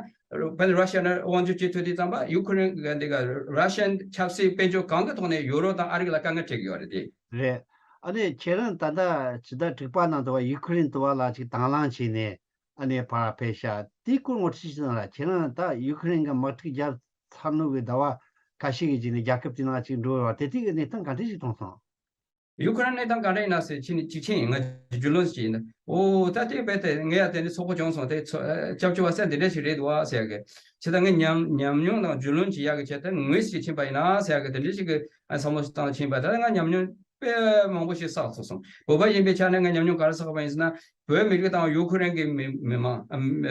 དཔེར་ན་ར་ཤ་ན་དབང་སྒྱུར་བྱེད་ཐུབ་དུས་ཙམ་པ་ཡུ་ཁུ་རེན་གི་འདི་ག་ར་ཤན་ཆབ་སྲིད་དཔལ་འབྱོར་གང་གི་ཐོག་ནས་ཡུ་རོབ་དང་ཨ་རི་ལ་དཀའ་ངལ་འཕྲད་ཀྱི་ཡོད་རེད་དེ། རེད། ཨ་ནི་ཁྱེད་རང་ད་ལྟ་ཕྱི་ཟླ་དྲུག་པ་ནང་དུ་བ་ཡུ་ཁུ་རེན་དུ་བ་ལ་ཅིག་དང་བླངས་བྱས་ནས་ཨ་ནི་ཕར་ཕེབས་ཤག་དེའི་སྐོར་ངོ་སྤྲོད་ཅིག་གནང་ར། ཁྱེད་རང་ད་ཡུ་ཁུ་རེན་གི་དམག་འཁྲུག་བརྒྱབ་ཚར་ནོ་གི་ཟླ་བ་ཁ་ཤས་ཀྱི་རྗེས་ནས་རྒྱལ་ཁབ་དེ་ནང་ཅིག་འགྲོ་བ་དེ་དུས་ཀྱི་གནས་སྟངས་ག་འདྲ་ཞིག་མཐོང་སོང་། ཡུ་ཁུ་རེན་གནས་སྟངས་ག་འདྲ་ཡིན་ན་ཟེར་ཁྱེད་ནི་གཅིག་ཆེན་ཡིན། ང་རྒྱུས་ལོན་ཞིག་ཡིན། འོ་ད་དེ་རྦད་དེ་ངས་ཡ་དེ་ནི་ཚོགས་པ་བྱུང་སོང་། དེ་ཚོ་སྐྱབས་བཅོལ་བ་ཟེར་འདི་འདྲ་ཞིག་རེད་འདུག་ཨ་ཟེར་གི། ཆེ་ད་ངས་ཉམས་ཉམས་མྱོང་དང་རྒྱུས་ལོན་ཅིག་ཡག་གི་ཆེད་དུ་ངོས་ཞིག་ཕྱིན་པ་ཡིན་ན་ཟེར་གི། དེ་འདྲ་ཞིག་གི་བསམ་བློ་ཞིག་བཏང་ཕྱིན་པ། ད་ང་ཉམས་མྱོང་དཔེ་མང་པོ་ཞིག་བསགས་ཚར་སོང་། བོད་པ་ཡིན་པའི་ཆ་ནས་ང་ཉམས་མྱོང་ག་རེ་བསགས་པ་ཡིན་ཟེར་ན། བོད་མི་རིགས་དང་ཡུ་ཁུ་རེན་གྱི་མི་མི་མང་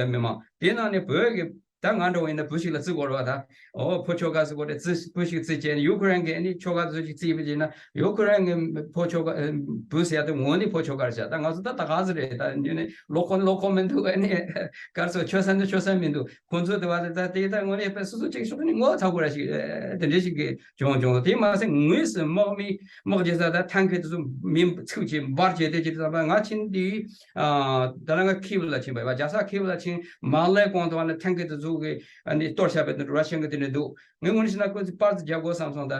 མི་མང་དེ་ནང་ནས་བོད་ཀྱི་ད་ང་འདྲ་བོ་ཡིན་ན་བུ་ཞིག་ལ་བརྩི་དགོས་རེད་བ། ད་འོ་ཕོ་ཁྱོ་ག་ཟེར་དགོས་རེད། བརྩི་བུ་ཞིག་བརྩི་བྱས་ནས་ཡུ་ཁུ་རེན་གྱི་ཨ་ནི་ཁྱོ་ག་ཚོ་ཞིག་བརྩིས་པ་བྱས་ན་ཡུ་ཁུ་རེན་གྱི་ཕོ་ཁྱོ་ག་བུ་ཟེར་ཡ་དེ་ངོ་ནས་ཕོ་ཁྱོ་ག་རེད་ཤག་ད་ང་ཚོ་ད་ད་ག་ཟེ་རེད། ད་ཉོ་ནས་ལོ་ཁོ་ལོ་ཁོ་མི་འདུག་ཨ་ནི་གར་སོ་ཆོད་ས་འདུག་ཆོད་ས་མི་འདུག་ཁོང་ཚོ་དེ་བ་ད་དེ་ད་ངོ་ནས་དཔེ་སོ་སོ་གཅིག་ཤོག་ནི་ངོ་ཚ་དགོས་ར་ཞིག་དེ་འདྲ་ཞིག་གི་བྱུང་བྱུང་། དེ་མ་ཟད་ངོས་སུ་དམག་མི་དམག་རྒྱལ་ས་ད་ཐང་གི་དེ་ཚོ་མི་ཚུགས་ཀྱི་འབར་བྱས་དེ་ཅི་ད་ང་ཕྱིན་དུས། ཨ། ད་ལ་ང་ཁིབ་ལ་ཕྱིན་པ་ཡིན་པ། རྒྱལ་ས་ཁིབ་ལ་ཕྱིན་མ་ལས་གོང་དུ་བ་ལ་ཐང་གི་དེ་ཚོ་གི་ཨ་ནི་གཏོར་བྱ་བའི་ར་ཤན་གི་དེ་འདྲ་འདུག་ངས་དངོས་གནས་བྱས་ན་ཁོ་ཚོ་པར་དུ་རྒྱག་དགོས་བསམ་སོང་། ད་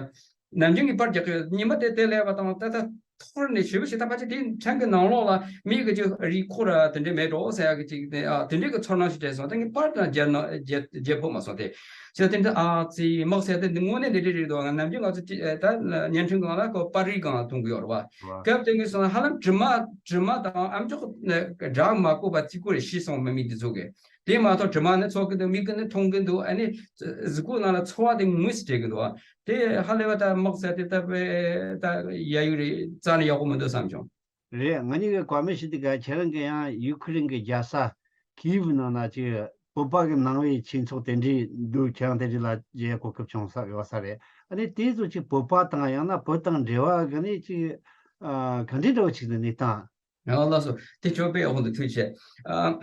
ནམ་རྒྱུན་གྱི་པར་རྒྱག་གི་ཡོད། ཉི་མ་དེ་དེ་སླེབས་པ་དང་ད་ད་ཐོར་ནས་ཞེ་པོ་ཞིག་ད་ཕལ་ཆེར་དེའི་ཐང་གི་ནང་ལོགས་ལ་མི་གི་ཅིག་རིགས་ཁོ་ར་དེ་འདྲས་མེད་འགྲོ་ཟེར་ཡ་གི་ཅིག་དེ། ཨ། དེ་འདྲས་གི་ཚོར་སྣང་ཞིག་སྤྲད་སོང་། ད་ངས་པར་དང་རྒྱལ་ན་རྒྱལ་རྒྱལ་ཕོད་མ་སོང་སྟེ། ཟེར་དེ་འདྲ་ཨ་ཙི་དམག་ཟེར་དེ་འདི་དངོས་གནས་འདི་འདྲ་རེད་འདུག་ང་ནམ་རྒྱུན་ང་ཚོ་ཅི་ཨ་ད་བརྙན་འཕྲིན་སྒང་ལ་ཁོ་པར་རིས་སྒང་ལ་མཐོང་གི་ཡོད་རེད་བ། བ། སྐབས་དེ་གི་སོང་ཧ་ལམ་དྲི་མ་དྲི་མ་དང་ཨ་མཆོག་ནས་འདྲ་མ་བཀོད་པ་བརྩི་དགོས་རེད། ཤི་སོང་བའི་མི་འདི་ཚོ་གི། དེ་མ་གཏོགས་དྲི་མ་ནི་ཚོགས་ཀྱི་འདུག་མིག་གིས་ནི་མཐོང་གི་འདུག་ཨ་ནི་གཟུགས་པོ་ནང་ལ་ཚོར་བ་དེ་ངོས་སུ་འཕྲད་ཀྱི་འདུག་བ། དེ་ཧ་ལས་པ་ད་དམག་ཟེར་དེ་ད་དཔེ་ད་ཡ་ཡུག་རེད། རྩ་ནས་ཡག་པོ་མི་འདུག་བསམ་བྱུང་། རེད། ང་གཉིས་ཀྱི་བཀའ་མོལ་ཞུ་དུས་ག་ཁྱེད་རང་གིས་ཡང་ཡུ་ཁུ་རེན་གྱི་རྒྱལ་ས་ཀིབ་ནང་ན་ཅིག་བོད་པ་གི་ནང་པའི་ཆོས་ཚོགས་དེ་འདྲའི་འདུག་ཁྱེད་རང་དེ་འདྲའི་ལ་མཇལ་གོ་སྐབས་བྱུང་ས་ཡོད་ས་རེད། ཨ་ནི་དེ་ཚོ་ཅིག་བོད་པ་དང་ཡང་ན་བོད་དང་འབྲེལ་བ་གི་ནི་ཅིག་ཨ་ག་འདྲའི་འདྲ་བོ་ཅིག་ནི་གནས་སྟངས། ཡང་ལགས་སོ། དེ་ཁྱོད་དཔེ་ཡག་པོ་འདུག་ཐུགས་རྗེ་ཆེ། ཨ་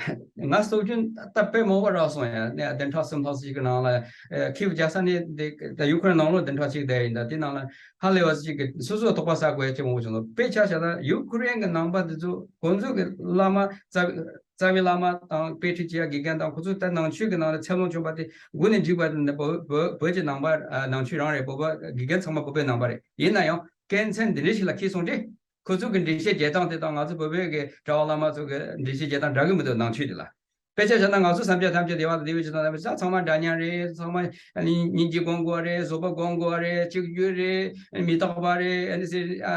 ང་སྲོལ་རྒྱུན་ད་དཔེ་མང་པོ་རག་སོང་། ཡང་ནས་བདུན་ཕྲག་གསུམ་ལྷག་ཅིག་གི་ནང་ལ་ཨ་ཁིབ་རྒྱལ་ས་ནས་དེ་ད་ཡུ་ཁུ་རེན་ནང་ལོགས་བདུན་ཕྲག་གཅིག་བསྡད་ཡིན། ད་དེ་ནང་ལ་ཧ་ལས་པ་ཅིག་གི་སོ་སོ་དོགས་པ་ཟ་དགོས་ཡ་ཅིག་མང་པོ་བྱུང་འདུག་དཔེ་ཆ་བཞག་ན་ཡུ་ཁུ་རེན་གྱི་ནང་པ་འདི་ཚོ་ཁོང་ཚོ་གི་བླ་མ་རྩ་བའི་རྩ་བའི་བླ་མ་དང་དཔེ་ཁྲིད་བྱེད་ཡ་དགེ་རྒན་དང་ཁོ་ཚོ་ད་ནང་ཆོས་ཀྱི་ནང་ལ་ཚད་ལོངས་བྱུང་བ་དེ་མགོ་ནས་མཇུག་བར་དུ་ནི་བོད་བོད་བོད་ཀྱི་ནང་པ་ཨ་ནང་ཆོས་རང་རེད། བོད་པ་དགེ་རྒན་ཚང་མ་བོད་པའི་ནང་པ་རེད། ཡིན་ན་ཡང་དཀའ་ཚན་འདི་འདྲ་ཞིག་ལ་འཁེལ་སོང་སྟེ། ཁོ་ཚོ་གི་འགྲེལ་བཤད་རྒྱག་སྟངས་དེ་དང་ང་ཚོ་བོད་པའི་གི་གྲྭ་པ་བླ་མ་ཚོ་གི་འགྲེལ་བཤད་རྒྱག་སྟངས་འདྲ་གི་མི་འདུག་ནང་ཆོས་དེ་ལ། དཔེ་ཆ་བཞག་ན་ང་ཚོ་བསམ་འཆར་ཐམས་ཅད་དེ་བ་དང་དེ་བས་ཅི་དང་དེ་བས་ཅི་ཚང་མ་འདྲ་མཉམ་རེད། ཚང་མ་ཨ་ནི་སྙིང་རྗེ་སྒོམ་དགོས་རེད། བཟོད་པ་སྒོམ་དགོས་རེད། གཅིག་གྱུར་རེད། མི་རྟག་པ་རེད། ཨ་ནི་ཟེར་ཨ་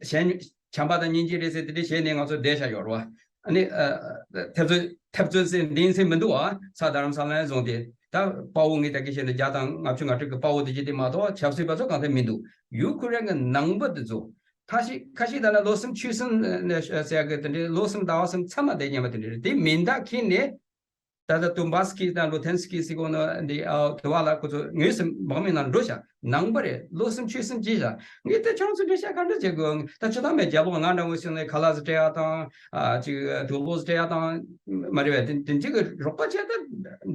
གཞན་བྱམས་པ་དང་སྙིང་རྗེ་རེད་ཟེར་དེ་འདྲ་བྱས་ནས་ང་ཚོ་བསྡད་བཞག་ཡོད་རེད་བ། ཨ་ནི་ཨ་འཐབ་རྩོད་འཐབ་རྩོད་ཟེར་འདི་ཡིན་ཟེར་མི་འདུག་ཨ། ས་རྡ་རམ་ས་ལ་ནས་བཟུང་སྟེ་ད་དཔའ་བོ་ངས་ད་གི་བཤད་ན་བརྒྱ་དང་ལྔ་བཅུ་ང་དྲུག་གི་དཔའ་བོ་དེ་ཅི་དེ་མ་གཏོགས་ཆབ་སྲིད་པ་ཚོ་གང་ཐད་མི་འདུག་ཡུ་ཁུ་རེན་གི་ནང་པ་དེ་ཚོ། ཁ་ཤས་ཁ་ཤས་ད་ལ་ལོ་གསུམ་ཆོས་གསུམ་ཟེར་གི་དེ་འདྲའི་ལོ་གསུམ་ཟླ་བ་གསུམ་ཚང་མ་བསྡད་མཉམ་པ་དེ་འདྲ་རེད། དེ་མིན་ད་ཁྱེད་ནས་ ད་ལྟ་ཏུ་བྷ་སི་ཀི་དང་ལུ་ཐན་སི་ཀི་ཟེར་གོ་ནོ་འདི་ཨ་དེ་བ་ལ་ཁོ་ཚོ་དངོས་སུ་འབངས་མི་ནང་འགྲོ་ཤག་ནང་པ་རེད། ལོ་གསུམ་ཕྱོགས་གསུམ་བྱས་ཤག་ངས་དེ་ཁྱོད་ཚོ་འགྲེལ་བཤད་ག་འདྲ་བྱེད་དགོས། ད་སྤྱིར་བཏང་མེད་རྒྱ་ལོག་ང་འདྲ་བོ་ཞིག་ནས་ཁ་ལག་ཟིག་སྤྲད་ཡག་དང་ཨ་ཅིག་དུག་ལོག་ཟིག་སྤྲད་ཡག་དང་མ་རེད་པས། དེ་དེ་འདྲ་གི་རོགས་པ་བྱས་ད་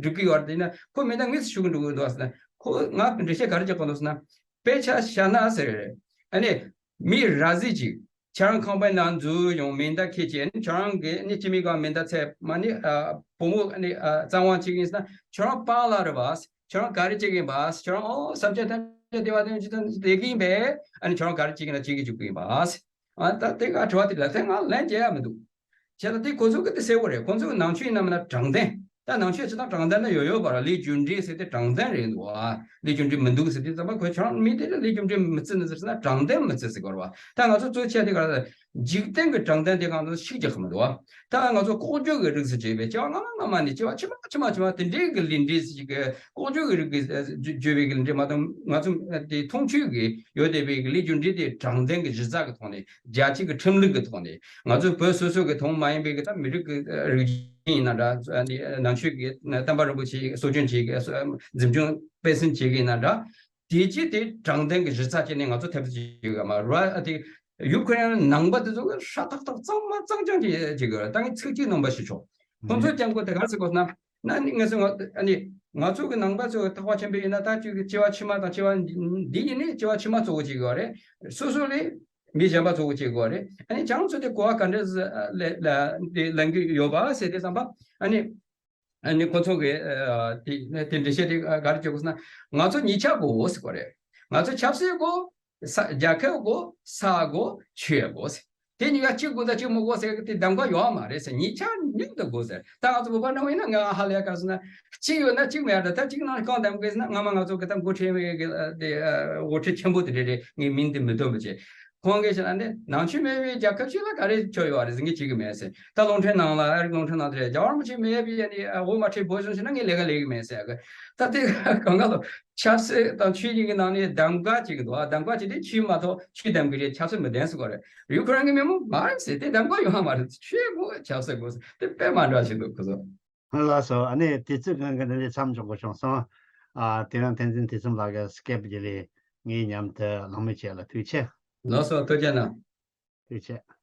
འགྲིག་གི་ཡོད་རེད། དེ་ན་ཁོ་མེད་ན་དངོས་སུ་ཞུ་གི་འགྲོ་གི་འདུག་ཟེར་ན། ཁོ་ང་འགྲེལ་བཤད་ག་རེ་བྱེད་དགོས་འདུག་ཟེར་ན། དཔེ་ཆ་བཞག་ན་ཟེར། ཨ་ནི་མི་ར་བཟི་ཅིག་ཁྱེད་རང་ཁང་པའི་ནང་འཛུལ་ཡོང་མེ་མདའ་འཁྱེར་བྱས། ཨ་ནི་ཁྱེད་རང་གི་ཨ་ནི་སྤྱི་མི་གང་མེ་མདའ་ཚད་མ་ནི་ཨ་བུ་མོ་ཨ་ནི་ཨ་རྩ་དབང་བྱེད་ཀྱི་ཡིན་ཟེར་ན། ཁྱེད་རང་པཱ་ལགས་རེད་པ། ཁྱེད་རང་ག་རེ་བྱེད་ཀྱི་ཡིན་པ། ཁྱེད་རང་ཨོ་བསམ་ཚུལ་ཐམས་ཅད་བདེ་བ་དོན་གཅིག་དང་བསྡད་ཀྱི་ཡིན་པས། ཨ་ནི་ཁྱེད་རང་ག་རེ་བྱེད་ཀྱི་ན་བྱེད་ཀྱི་འཇུག་གི་ཡིན་པ། ཨ་ད་དེ་ག་དྲི་བ་དེ་ལ་ཚད་ང་ལན་རྒྱག་ཡ་མི་འདུག་བྱས་ཙང་དེ་ཁོ་ཚོ་གི་དེ་གསལ་པོ་རེད། ཁོ་ཚོ་གི་ནང་ཆོས་ཡིན་ན་མིན་ན་དྲང་བདེན། ད་ནང་ཆོས་སྤྱིར་བཏང་དྲང་བདེན་ན་ཡོད་ཡོད་པ་ར། ལས་རྒྱུ་འབྲས་ཟེར་དེ་དྲང་བདེན་རེད་འདུག་ཨ། ལས་རྒྱུ་འབྲས་མི་འདུག་ཟེར་དུས་ཙམ་པ་ཁོས་ཁྱོད་རང་མི་དེ་ལ་ལས་རྒྱུ་འབྲས་མི་བརྩི་ནི་ཟེར་ན་དྲང་བདེན་མི་བརྩི་ཟེར་དགོས་རེད་བ། ད་ང་ཚོ་གཙོ་ཆེ་དེ་ག་རེ་ཟེར། འཇིག་རྟེན་གྱི་དྲང་བདེན་དེ་གང་དུ་ཤུགས་རྒྱག་གི་མི་འདུག་བ། ད་ང་ཚོ་ལྐོག་གྱུར་གྱི་རིགས་སུ་བྱས་པའི་སྐྱེ་བ་སྔ་མ་སྔ་མ་ནས་སྐྱེ་བ་ཕྱི་མ་ཕྱི་མ་ཕྱི་མ་དེ་འདྲའི་གི་ལས་འབྲས་ཞིག་གི་ལྐོག་གྱུར་གྱི་རིགས་ཀྱི་བརྗོད་པའི་གི་ལས་འབྲས་མ་གཏོགས། ང་ཚོ་དེ་མཐོང་ཆོས་ཀྱི་ཡོད་བསྡད་པའི་གི་ལས་རྒྱུ་འབྲས་དེ་དྲང་བདེན་གྱི་གཞི་རྩ་གི་ཐོག་ནས། རྒྱལ་སྤྱི་གི་ཁྲིམས་ལུགས་ཀྱི་ཐོག་ནས། ང་ཚོ་བོད་སོ་སོ་གི་དོན་མ་ཡིན་པའི་གི་ད་མི་རིགས་ཀྱི་རིགས་ཡིན་ན་འདྲ། ནང་ཆོས་ཀྱི་བསྟན་པ་རིན་པོ་ཆེ་གསོ་སྐྱོང་བྱེད་ཀྱི་འཛིན་སྐྱོང་སྤེལ་གསུམ་བྱེད་ཀྱི་ཡིན་ན་འདྲ། དེ་རྗེས་དེ་དྲང་བདེན་གྱི་གཞི་རྩ་བྱས་ནས་ང་ཚོ་ཐེབས་རྩ་བྱེད་ཀྱི་ཡོད་མ་རེད། དེ་ཡུ་ཁུ་རེན་ནང་པ་དེ་ཚོ་གི་ཧྲ་ཐག་ཐག་གཙང་མ་གཙང་རྐྱང་བྱེད་ཀྱི་ཡོད། ད་ངས་ཚིག་གཅིག་ནང་པ་ཞིག་ཆོག་ཁོང་ཚོས་ཀྱང་ཁོ་དེ་ག་རེ་ཟེར་དགོས་ན། ན་ནི་ངས་ང་ཨ་ནི་ང་ཚོ་གི་ནང་པ་ཚོ་ཐེག་པ་ཆེན་པོ་ཡིན་ན་ད་ཅིག་སྐྱེ་བ་ཕྱི་མ་དང་སྐྱེ་བ་འདི་ཡིན་ནི་སྐྱེ་བ་ཕྱི་མ་གཙོ་བོ་བྱེད་དགོས་རེད། སོ་སོ་ལས་མི་གཞན་པ་གཙོ་བོ་བྱེད་དགོས་རེད། ཨ་ནི་ཁྱེད་རང་ཚོ་དེ་གོ་བ་ག་འདྲ་ལེན་གྱི་ཡོད་པ་ཟེར་དུས་ཙམ་པ། ཨ་ནི་ཨ་ནི་ཁོ་ཚོ་གི་དེ་དེ་འགྲེལ་བཤད་དེ་ག་རེ་བྱེད་དགོས་ཟེར་ན། ང་ཚོ་གཉིས་ཆ་དགོས་ཟེར་གོ་རེད། ང་ཚོ་ཆབ་སྲིད་དགོས། ས་རྒྱལ་ཁབ་དགོས། ས་དགོས། ཆོས་དགོས་ཟེར། དེ་གཉིས་ཀ་གཅིག་དགོས་དང་གཅིག་མི་དགོས་ཟེར་གི་དེ་གདམ་ག་ཡོད་མ་རེད་ཟེར། གཉིས་ཆ་མཉམ་དུ་དགོས་ཟེར། ད་ང་ཚོ་བོད་པ་འདྲ་བོ་ཡིན་ན་ང་ཧ་ལས་ག་ཟེར་ན། གཅིག་ཡོད་ན་གཅིག་མེད་ད། ད་གཅིག་ནང་གང་གདམ་གི་ཟེར་ན། སྔ་མ་ང་ཚོ་གི་ད་འགོ་ཁྲིད་མི་གི་དེ་འགོ་ཁྲིད་ཆེན་པོ་དེ་འདྲ་རེད། ངའི་མིང་དེ་མི་འདོན་པ་བྱས། ཁོང་གིས་བྱས་ན་ནི་ནང་ཆོས་མེད་པའི་རྒྱལ་ཁབ་ཅིག་ལ་ག་རེ་ཆོ་ཡོད་རེད་ཟེར། ངས་བྱེད་གི་མེད་ཟེར། ད་རླུང་འཕྲིན་ནང་ལ་ཨ་རིག་རླུང་འཕྲིན་ནང་དེ་རེད། རྒྱལ་བ་རིན་པོ་ཆེ་མེད་པའི་ཨ་ནི་འོ་མ་ཁྲི་བོ་བྱུང་ཟེར་ན་ངས་ལས་ཀ་ལས་གི་མེད་ཟེར་གི། ད་དེ་གང་ག་ལོ། ཆབ་སྲིད་དང་ཆོས་གཉིས་ཀྱི་ནང་ནས་གདམ་ག་ཅིག་འདུག་ཨ། གདམ་ག་ཅིག་དེ་ཆོས་མ་གཏོགས་ཆོས་གདམ་གི་རེད། ཆབ་སྲིད་མི་གདམ་ཟེར་གོ་རེད། ཡུ་ཁུ་རེན་གྱི་མི་མང་མ་རེད་ཟེར། དེ་གདམ་ག་ཡོད་མ་རེད། ཆོས་དགོས་ཆབ་སྲིད་དགོས་ཟེར། དེ་དཔེ་མ་འདྲ་ཞིག་འདུག་ཁོ་ཚོ། ལགས་སོ། ཨ་ནི་དུས་ཚོད་གང་གི་འདི་ནས་མཚམས་འཇོག་དགོས་བྱུང་སོང་། ཨ་དེ་རིང་བསྟན་འཛིན་དུས་གསུམ་ལགས་ཀྱིས་སྐེབ་བརྒྱུད་ལས་ངའི་མཉམ་དུ་གླེང་མོལ་བྱས་ལ་ཐུགས་རྗེ་ཆེ། ལགས་སོ། ཐུགས་རྗེ་གནང་། ཐུགས་རྗེ་ཆེ།